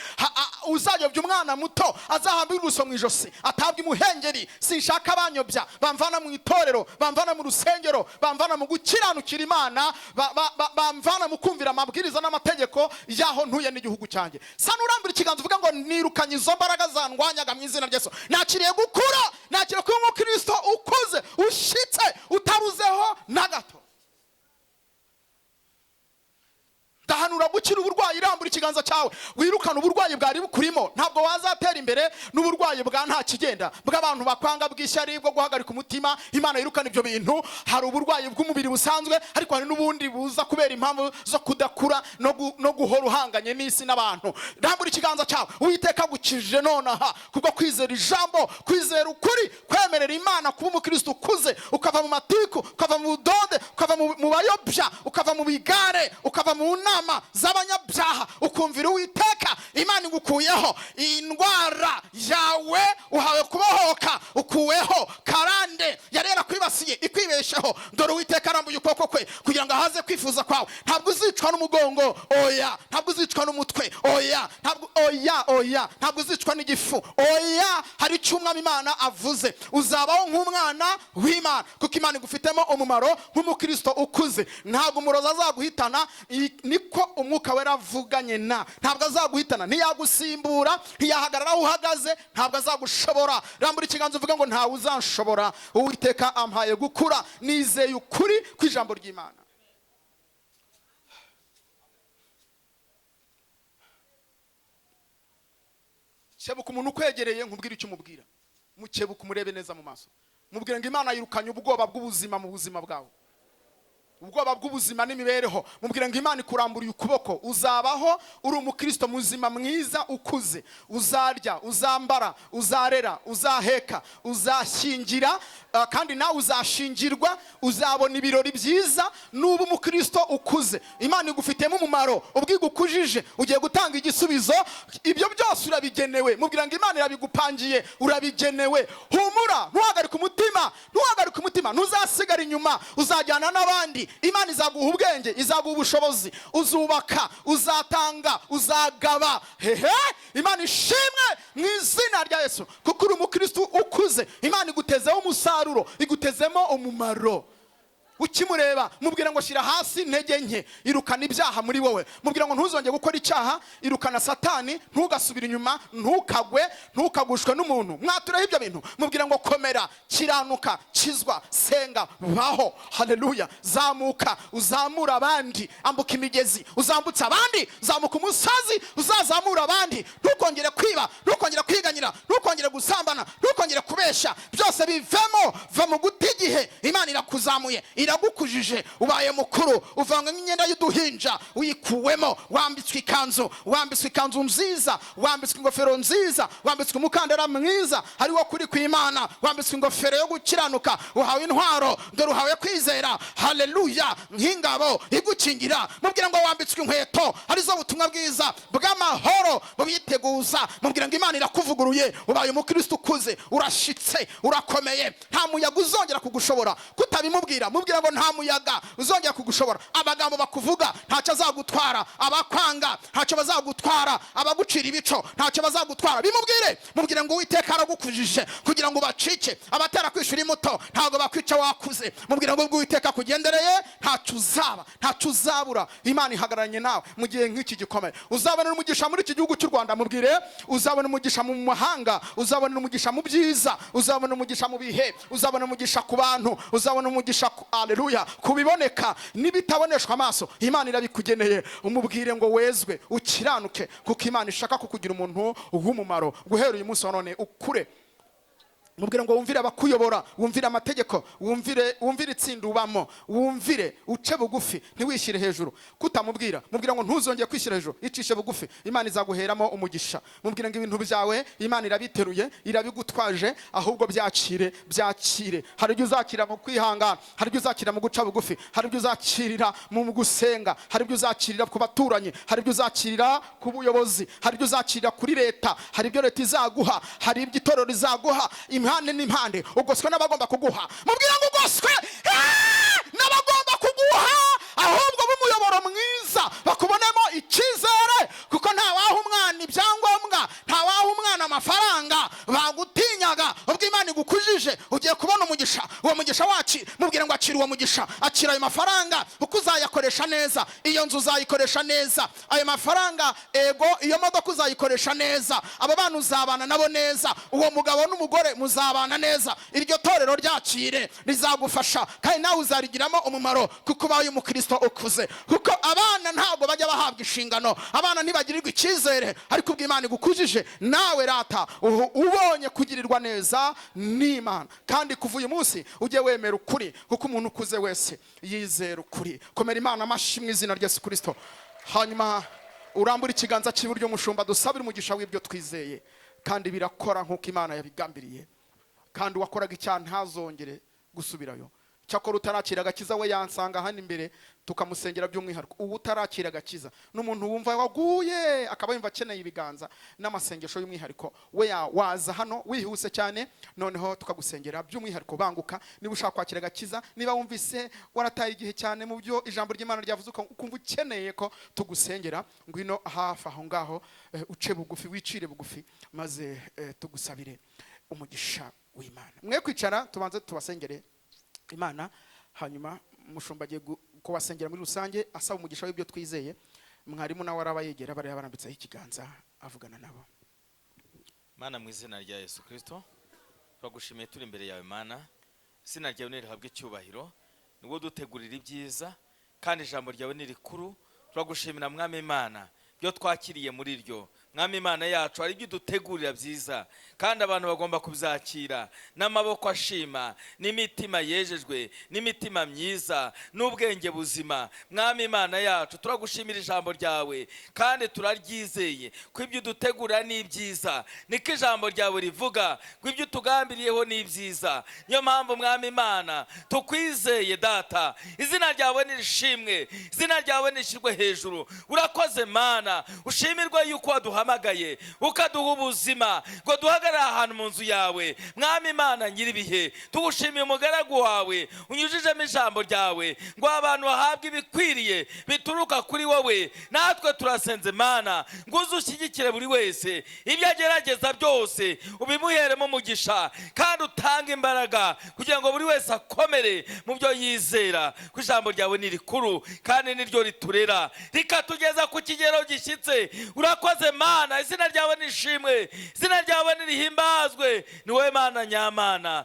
Uzayobya umwana muto azahambira urusyo mu ijosi, atabwa imuhengeri. Sinshaka abanyobya bamvana mu itorero, bamvana mu rusengero, bamvana mu gukiranukira Imana, bamvana mu kumvira amabwiriza n'amategeko y'aho ntuye n'igihugu cyanjye. Sa n'urambura ikiganza uvuga ngo nirukanye izo mbaraga zandwanyaga mu izina rya Yesu. Nakiriye gukura, nakiriye kuba umukristo ukuze, ushyitse, utabuzeho na gato. Ndahanura gukira uburwayi, rambura ikiganza cyawe wirukana uburwayi bwari bukurimo. Ntabwo wazatera imbere n'uburwayi bwa nta kigenda, bw'abantu bakwanga, bw'ishyari, bwo guhagarika umutima. Imana yirukana ibyo bintu. Hari uburwayi bw'umubiri busanzwe, ariko hari n'ubundi buza kubera impamvu zo kudakura no guhora uhanganye n'isi n'abantu. Rambura ikiganza cyawe, Uwiteka agukijije nonaha kubwo kwizera ijambo, kwizera ukuri, kwemerera Imana kuba umukristo ukuze, ukava mu matiku, ukava mu budode, ukava mu bayobya, ukava mu bigare, ukava mu nama z'abanyabyaha, ukumvira Uwiteka. Imana igukuyeho indwara yawe, uhawe kubohoka, ukuweho karande yari yarakwibasiye ikwibesheho. Dore Uwiteka arambuye ukuboko kwe kugira ngo ahaze kwifuza kwawe. Ntabwo uzicwa n'umugongo, oya. Ntabwo uzicwa n'umutwe, oya. Oya, ntabwo, oya, oya, ntabwo uzicwa n'igifu. Oya, hari icyo Umwami Imana avuze. Uzabaho nk'umwana w'Imana, kuko Imana igufitemo umumaro nk'umukristo ukuze. Ntabwo umurozi azaguhitana. Niko Umwuka Wera avuganye na ntabwo azaguhitana, ntiyagusimbura, ntiyahagarara aho uhagaze, ntabwo azagushobora. Rambura ikiganza uvuge ngo: "Ntawe uzanshobora. Uwiteka ampaye gukura, nizeye ukuri kw'ijambo ry'Imana." Kebuka umuntu ukwegereye, nkubwire icyo umubwira. Mukebuka, umurebe neza mu maso, mubwire ngo Imana yirukanye ubwoba bw'ubuzima mu buzima bwawe, ubwoba bw'ubuzima n'imibereho. Mubwire ngo Imana ikuramburiye ukuboko, uzabaho uri umukristo muzima, mwiza, ukuze. Uzarya, uzambara, uzarera, uzaheka, uzashyingira, kandi nawe uzashingirwa, uzabona ibirori byiza nuba umukristo ukuze. Imana igufitemo umumaro. Ubwo igukujije, ugiye gutanga igisubizo. Ibyo byose urabigenewe. Mubwira ngo Imana irabigupangiye, urabigenewe. Humura, ntuhagarike umutima, ntuhagarike umutima. Ntuzasigara inyuma, uzajyana n'abandi. Imana izaguha ubwenge, izaguha ubushobozi, uzubaka, uzatanga, uzagaba. Hehe, Imana ishimwe mu izina rya Yesu, kuko uri umukristo ukuze. Imana igutezeho umusaruro, igutezemo umumaro. Ukimureba, mubwira ngo: "Shyira hasi intege nke, irukana ibyaha muri wowe." Mubwira ngo: "Ntuzongere gukora icyaha, irukana Satani, ntugasubire inyuma, ntukagwe, ntukagushwe n'umuntu." Mwatureho ibyo bintu. Mubwira ngo: "Komera, kiranuka, kizwa, senga, baho." Haleluya! Zamuka, uzamura abandi, ambuka imigezi uzambutse abandi, zamuka umusozi uzazamura abandi. Ntukongere kwiba, ntukongere kwiganyira, ntukongere gusambana, ntukongere kubeshya. Byose bivemo. Va mu guta igihe. Imana irakuzamuye, iragukujije, ubaye mukuru. Uvanga imyenda y'uduhinja uyikuwemo, wambitswe ikanzu, wambitswe ikanzu nziza, wambitswe ingofero nziza, wambitswe umukandara mwiza hariwo kuri kw'Imana, wambitswe ingofero yo gukiranuka, uhawe intwaro. Dore uhawe kwizera, haleluya, nk'ingabo igukingira. Mubwira ngo wambitswe inkweto arizo butumwa bwiza bw'amahoro bubiteguza. Mubwira ngo Imana irakuvuguruye, ubaye umukristo ukuze, urashitse, urakomeye, nta muyaga uzongera kugushobora. Kutabimubwira, mubwira ngo nta muyaga uzongera kugushobora. Amagambo bakuvuga ntacyo azagutwara, abakwanga ntacyo bazagutwara, abagucira ibico ntacyo bazagutwara. Bimubwire. Mubwire ngo Uwiteka aragukujije kugira ngo ubacike. Abatera kwishura muto ntabwo bakwica wakuze. Mubwire ngo ubwo Uwiteka akugendereye, ntacyo uzaba, ntacyo uzabura. Imana ihagararanye nawe mu gihe nk'iki gikomeye. Uzabonera umugisha muri iki gihugu cy'u Rwanda. Mubwire: uzabona umugisha mu mahanga, uzabona umugisha mu byiza, uzabona umugisha mu bihe, uzabona umugisha ku bantu, uzabona umugisha ku, aleluya, ku biboneka n'ibitaboneshwa amaso. Imana irabikugeneye. Umubwire ngo wezwe, ukiranuke, kuko Imana ishaka kukugira umuntu w'umumaro guhera uyu munsi wa none. Ukure. Mubwire ngo wumvire abakuyobora, wumvire amategeko, wumvire itsinda ubamo, wumvire, uce bugufi, ntiwishyire hejuru. Kutamubwira, mubwira ngo ntuzongere kwishyira hejuru, icishe bugufi, Imana izaguheramo umugisha. Mubwire ngo ibintu byawe Imana irabiteruye, irabigutwaje. Ahubwo byakire, byakire. Hari ibyo uzakira mu kwihangana, hari ibyo uzakira mu guca bugufi, hari ibyo uzakirira mu gusenga, hari ibyo uzakirira ku baturanyi, hari ibyo uzakirira ku buyobozi, hari ibyo uzakirira kuri leta, hari ibyo leta izaguha, hari ibyo itorero rizaguha. Impande n'impande ugoswe n'abagomba kuguha. Mubwira ngo ugoswe n'abagomba kuguha. Ahubwo b'umuyoboro mwiza, bakubonemo icyizere, kuko ntawaha umwana ibyangombwa, ntawaha umwana amafaranga bagutinyaga. Ubwo Imana igukujije, ugiye kubona umugisha. Uwo mugisha wacu, mubwire ngo akira uwo mugisha, akira ayo mafaranga, kuko uzayakoresha neza. Iyo nzu uzayikoresha neza, ayo mafaranga, ego, iyo modoka uzayikoresha neza, abo bana uzabana nabo neza, uwo mugabo n'umugore muzabana neza. Iryo torero ryakire, rizagufasha, kandi nawe uzarigiramo umumaro, kuko ubaye umukristo ukuze. Kuko abana ntabwo bajya bahabwa inshingano, abana ntibagirirwa icyizere, ariko ubwo Imana igukujije, nawe rata ubonye kugirirwa neza n'Imana. Kandi kuva uyu munsi ujye wemera ukuri, kuko umuntu ukuze wese yizera ukuri. Komera Imana amashyi mu izina rya Yesu Kirisito. Hanyuma urambure ikiganza cy'iburyo, mushumba, dusabire umugisha w'ibyo twizeye, kandi birakora nk'uko Imana yabigambiriye. Kandi uwakoraga icyaha ntazongere gusubirayo. Cyakora utarakira agakiza we yansanga hano imbere, tukamusengera by'umwihariko. Uwo utarakira agakiza n'umuntu wumva waguye, akaba yumva akeneye ibiganza n'amasengesho y'umwihariko, we waza hano wihuse cyane, noneho tukagusengera by'umwihariko. Banguka niba ushaka kwakira agakiza, niba wumvise warataye igihe cyane mu byo ijambo ry'Imana ryavuze, ukumva ukeneye ko tugusengera, ngwino hafi aho ngaho, uce bugufi, wicire bugufi, maze tugusabire umugisha w'Imana. Mwe kwicara, tubanze tubasengere Imana, hanyuma umushumba agiye kubasengera muri rusange, asaba umugisha w'ibyo twizeye. Mwarimu nawe araba yegera, bariya barambitseho ikiganza, avugana nabo. Mana, mu izina rya Yesu Kirisito, turagushimiye turi imbere yawe. Mana, izina ryawe nirihabwe icyubahiro, niwo dutegurira ibyiza, kandi ijambo ryawe ni rikuru. Turagushimira, Mwami Imana, byo twakiriye muri ryo. Mwami Imana yacu, hari ibyo udutegurira byiza, kandi abantu bagomba kubyakira n'amaboko ashima, n'imitima yejejwe, n'imitima myiza, n'ubwenge buzima. Mwami Imana yacu, turagushimira ijambo ryawe, kandi turaryizeye ko ibyo udutegura ni ibyiza. Niko ijambo ryawe rivuga ngo ibyo utugambiriyeho ni ibyiza. Niyo mpamvu, Mwami Imana, tukwizeye. Data, izina ryawe nirishimwe, izina ryawe nishyirwe hejuru. Urakoze Mana, ushimirwe yuko waduhamagaye, ukaduha ubuzima ngo duhagarare ahantu mu nzu yawe. Mwami Imana nyir'ibihe, tugushimiye umugaragu wawe unyujijemo ijambo ryawe ngo abantu bahabwe ibikwiriye bituruka kuri wowe. Natwe turasenze Mana, ngo uze ushyigikire buri wese, ibyo agerageza byose ubimuheremo umugisha, kandi utange imbaraga kugira ngo buri wese akomere mu byo yizera, ko ijambo ryawe ni rikuru kandi niryo riturera rikatugeza ku kigero gishyitse. Urakoze Mana, izina ryawe nishimwe, izina ryawe nirihimbazwe. Ni wowe Mana nyamana.